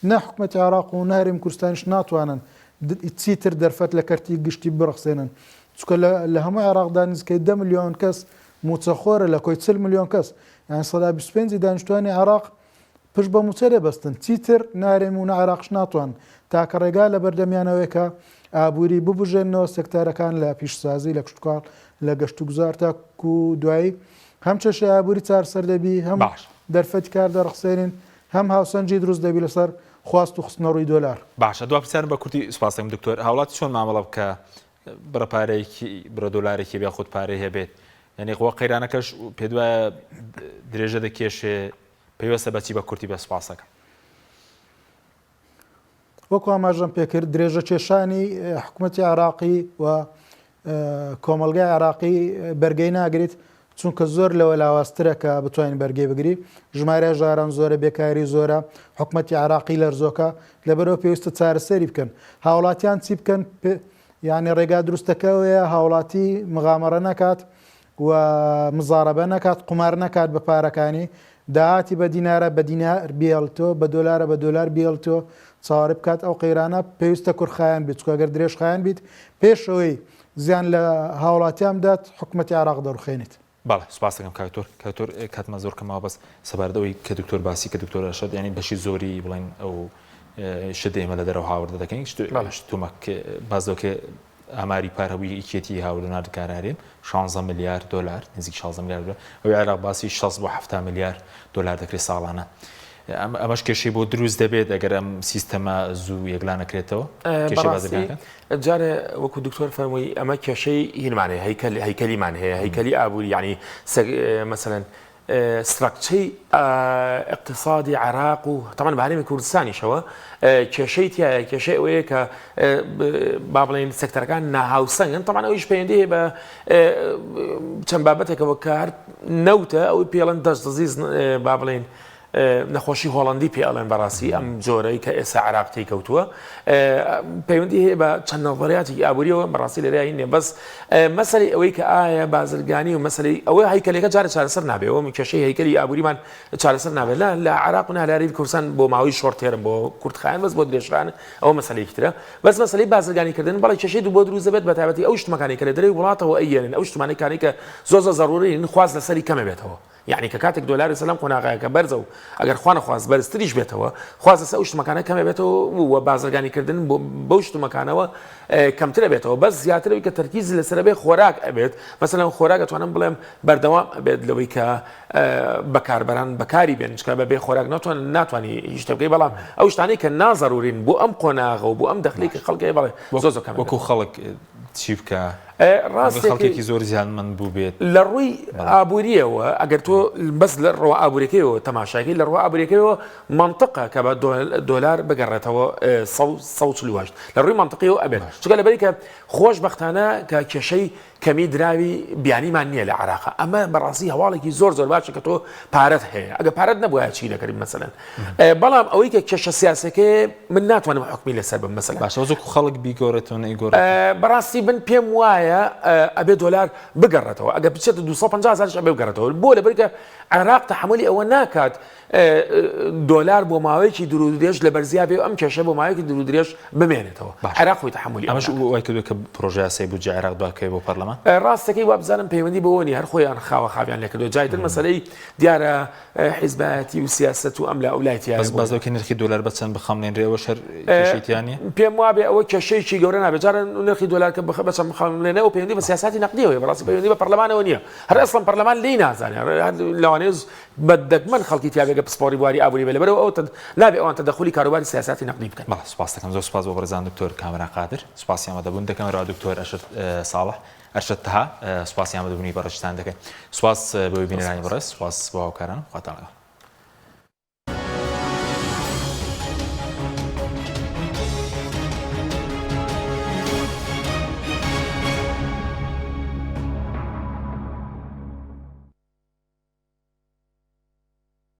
نە حکومەتی عێراق و نە هەرێمی کوردستانیش ناتوانن چیتر دەرفەت لە کەرتی گشتی بڕەخسێنن، چونکە لە هەموو عێراقدا نزیکەی دە ملیۆن کەس مووچەخۆرە لە کۆی 40 ملیۆن کەس یان 25 دانیشتوانی عێراق پشت بە مووچە دەبەستن، چیتر نە هەرێم و نە عێراقش ناتوانن، تاکە ڕێگا لەبەردەمیان ئەوەیە کە ئابووری ببوژێننەوە، سێکتەرەکان لە پیشسازی، لە کشتوکاڵ، لە گەشتوگوزار تاکوو دوایی هەم کێشەی ئابووری چارەسەر دەبی، هەم باش. دەرفەتی کار دەڕەخسێنین، هەم هاوسەنگی دروست دەبی لەسەر خواست و خستنەڕووی دۆلار. باشە دوا پرسیارم بە کورتی سوپاس دەکەم دکتۆر، هاوڵاتی چۆن مامەڵە بکا بڕە پارەیەکی بڕە دۆلارێکی هەبێ یاخود پارەی هەبێت یعنی خۆ قەیرانەکەش پێت وایە درێژە دەکێشێ پەیوەستە بەچی بە کورتی بە سوپاسەکەم. وەکو ئاماژەم پێکرد درێژە کێشانی حکوومەتی عێراقی و کۆمەلگای عێراقی بەرگەی ناگریت چونکە زۆر لەوە لاوازترە کە بتوانین بەرگەی بگری ژمارە ژاران زۆرە بێکاری زۆرە حکوومەتی عێراقی لەرزۆکە لەبەرەوە پێویستە چارەسەری بکەن هاوڵاتیان چی بکەن یعنی ڕێگا دروستەکەوەیە هاوڵاتی مغامەڕە نەکات و مزارەبە نەکات قومار نەکات بە پارەکانی داهاتی بە دینارە بە دینار بیهێڵیتەوە بە دۆلارە بە دۆلار بیهێڵیتەوە چاوەڕێ بکات ئەو قەیرانە پێویستە کورتخایەن بیت چونکە گەر درێژخایەن بیت پێش ئەوەی زیان لە هاوڵاتیان بدات حکومەتی عێراق دەڕوخێنیت. بەڵێ سوپاس دەکەم کاک دکتۆر. کاک دکتۆر کاتمان زۆر کەم ماوە بەس سەبارەت ئەوەی کە دکتۆر باسی کرد دکتۆر ئەرشەد یانی بەشی زۆری بڵێن ئەو شتە ئێمە لە دەرەوە هاوردە دەکەین شتومەک باس لەوە کە ئاماری پار هەبوو یەکێتی هاوردە ناردکار هەرێم 16 ملیار دۆلار نزیک 16 ملیار دۆلار ئەوی عێراق باسی 60 بۆ 70 ملیار دۆلار دەکرێت ساڵانە ئەمەش کێشەی بۆ دروست دەبێت ئەگەر ئەم سیستەمە زوو یەکلا نەکرێتەوە کێشەی بازرگانەکان جارێ وەکو دکتۆر فەرمووی ئەمە کێشەی هینمان هەیە هەیکەل هەیکەلیمان هەیە هەیکەلی ئابووری یعنی مەسەلەن ستراکچەی ئیقتیسادی عێراق و تەبعەن بە هەرێمی کوردستانیشەوە کێشەی تیایە کێشەی ئەوەیە کە با بڵێین سێکتەرەکان ناهاوسەنگن تەبعەن ئەویش پەیوەندی هەیە بە چەند بابەتێکەوە کە هەر نەوتە ئەوەی پێڵەن دەست دزیز با بڵێین نەخۆشی هۆڵەندی پێ ئەڵێن بەڕاستی ئەم جۆرەی کە ئێستا عێراق تێی کەوتووە پەیوەندی هەیە بە چەند نەظەریاتێکی ئابووریەوە بەڕاستی لێرە هین نییە بەس مەسەلەی ئەوەی کە ئایا بازرگانی و مەسەلەی ئەوە هەیکەلەکە جارە چارەسەر نابێ ئەوە کێشەی هەیکەلی ئابووریمان چارەسەر نابێت لە لە عێراق و لە هەرێمی کوردستان بۆ ماوەی short term بۆ کورتخایەن بەس بۆ درێژخایەن ئەوە مەسەلەیەکی ترە بەس مەسەلەی بازرگانیکردن بەڵێ کێشەی دوو بۆ دروست دەبێت بە تایبەتی ئەو شتمەکانی کە لە دەرەوەی وڵاتەوە ئەیێنن ئەو شتمانەی کانەی کە زۆر زۆر زەروورین خواست لەسەری کەمە بێتەوە یەعنی کە کاتێک دۆلار لەسەر لەم قۆناغەیە کە بەرزە و ئەگەر خوا نەخواست بەرزتریش بێتەوە خواست لەسەر ئەو شتمەکانە کەم ئەبێتەوە و بازرگانی کردن بەو شتمەکانەوە کەمتر ئەبێتەوە بەس زیاتر ئەوی کە تەرکیز لەسەر ئەبێ خۆراک ئەبێت مەسەلەن خۆراک ئەتوانم بڵێم بەردەوام ئەبێت لەوەی کە بەکاربەران بەکاری بێن چکە بە بێ خۆراک ناتوان ناتوانانی هیچ شتێک بکەی بەڵام ئەو شتانەی کە نازەرورین بۆ ئەم قۆناغە و بۆ ئەم دەخلی کە خەڵکی بەڵێ زۆر زۆر کەم وەکو خەڵک چی بکە ڕاستەکەی خەڵکێکی زۆر زیانمەند بووبێت. لە ڕووی ئابوورییەوە ئەگەر تۆ بەس لە ڕووە ئابووریەکەیەوە تەماشاکەی لە ڕووە ئابووریەکەیەوە مەنتقە کە بە دۆلار بگەڕێتەوە 148 لە ڕووی مەنتقیەوە ئەبێت چونکە لەبەری کە خۆشبەختانە کە کێشەی کەمی دراوی بیانیمان نییە لە عێراق ئەمە بەڕاستی هەواڵێکی زۆر زۆر باشە کە تۆ پارەت هەیە ئەگە پارەت نەبوایە چی دەکردی مەسەلەن بەڵام ئەوەی کە کێشە سیاسەکەی من ناتوانم حکمی لەسەر بم مەسەلەن باشە وەکو خەڵک بیگۆڕێتەوە نەیگۆڕێت بەڕاستی من پێم وایە ئەبێ دۆلار بگەڕێتەوە ئەگە بچێتە 250 هەزاریش ئەبێ بگەڕێتەوە بۆ لەبەرکە عێراق تەحەمولی ئەوە ناکات دۆلار بۆ ماوەیەکی دوور و درێژ لە بەرزیا بێ و ئەم کێشە بۆ ماوەیەکی دوور و درێژ بمێنێتەوە. باشە. عێراق خۆی تەحەمولی ئەمە ئەمەش ناکات. وای کردووە کە پرۆژە یاسای بودجەی عێراق دواکەوێ بۆ پەرلەمان؟ ڕاستەکەی وابزانم پەیوەندی بەوە نییە، هەر خۆیان خاوە خاویان لێ کردووە. جای تر مەسەلەی دیارە حیزبایەتی و سیاسەت و ئەم لا ئەو لای تیایە بەس بۆیە. باس لەوە کە نرخی دۆلار بە چەند بخەمڵێنرێ ئەوەش هەر کێشەی تیا نییە؟ پێم وابێ ئەوە کێشەیەکی گەورە نابێ. جارێ نرخی دۆلار کە بە چەند بخەمڵێنرێ ئەوە پەیوەندی بە سیاساتی نەقدییەوە هەیە، بەڕاستی پەیوەندی بە پەرلەمانەوە نییە. هەر ئەسڵەن پەرلەمان لێی نازانێ. هەر لەوانەیە بە دەگمەن خەڵکی تیا بێ گە پسپۆڕی بواری ئابووری بێ لەبەرئەوە ئەو نابێ ئەوان تەدەخولی کاروباری سیاساتی نەقدی بکەن. بەڵێ سوپاس دەکەم زۆر سوپاس بۆ بەڕێزان دکتۆر کامەران قادر سوپاسی ئامادەبوون دەکەم هەروەها دکتۆر ئەرشەد ساڵح ئەرشەد تەها سوپاسی ئامادەبوونی بەڕێزتان دەکەین سوپاس بۆ بینەرانی بەڕێز سوپاس بۆ هاوکاران خواتان لەگەڵ.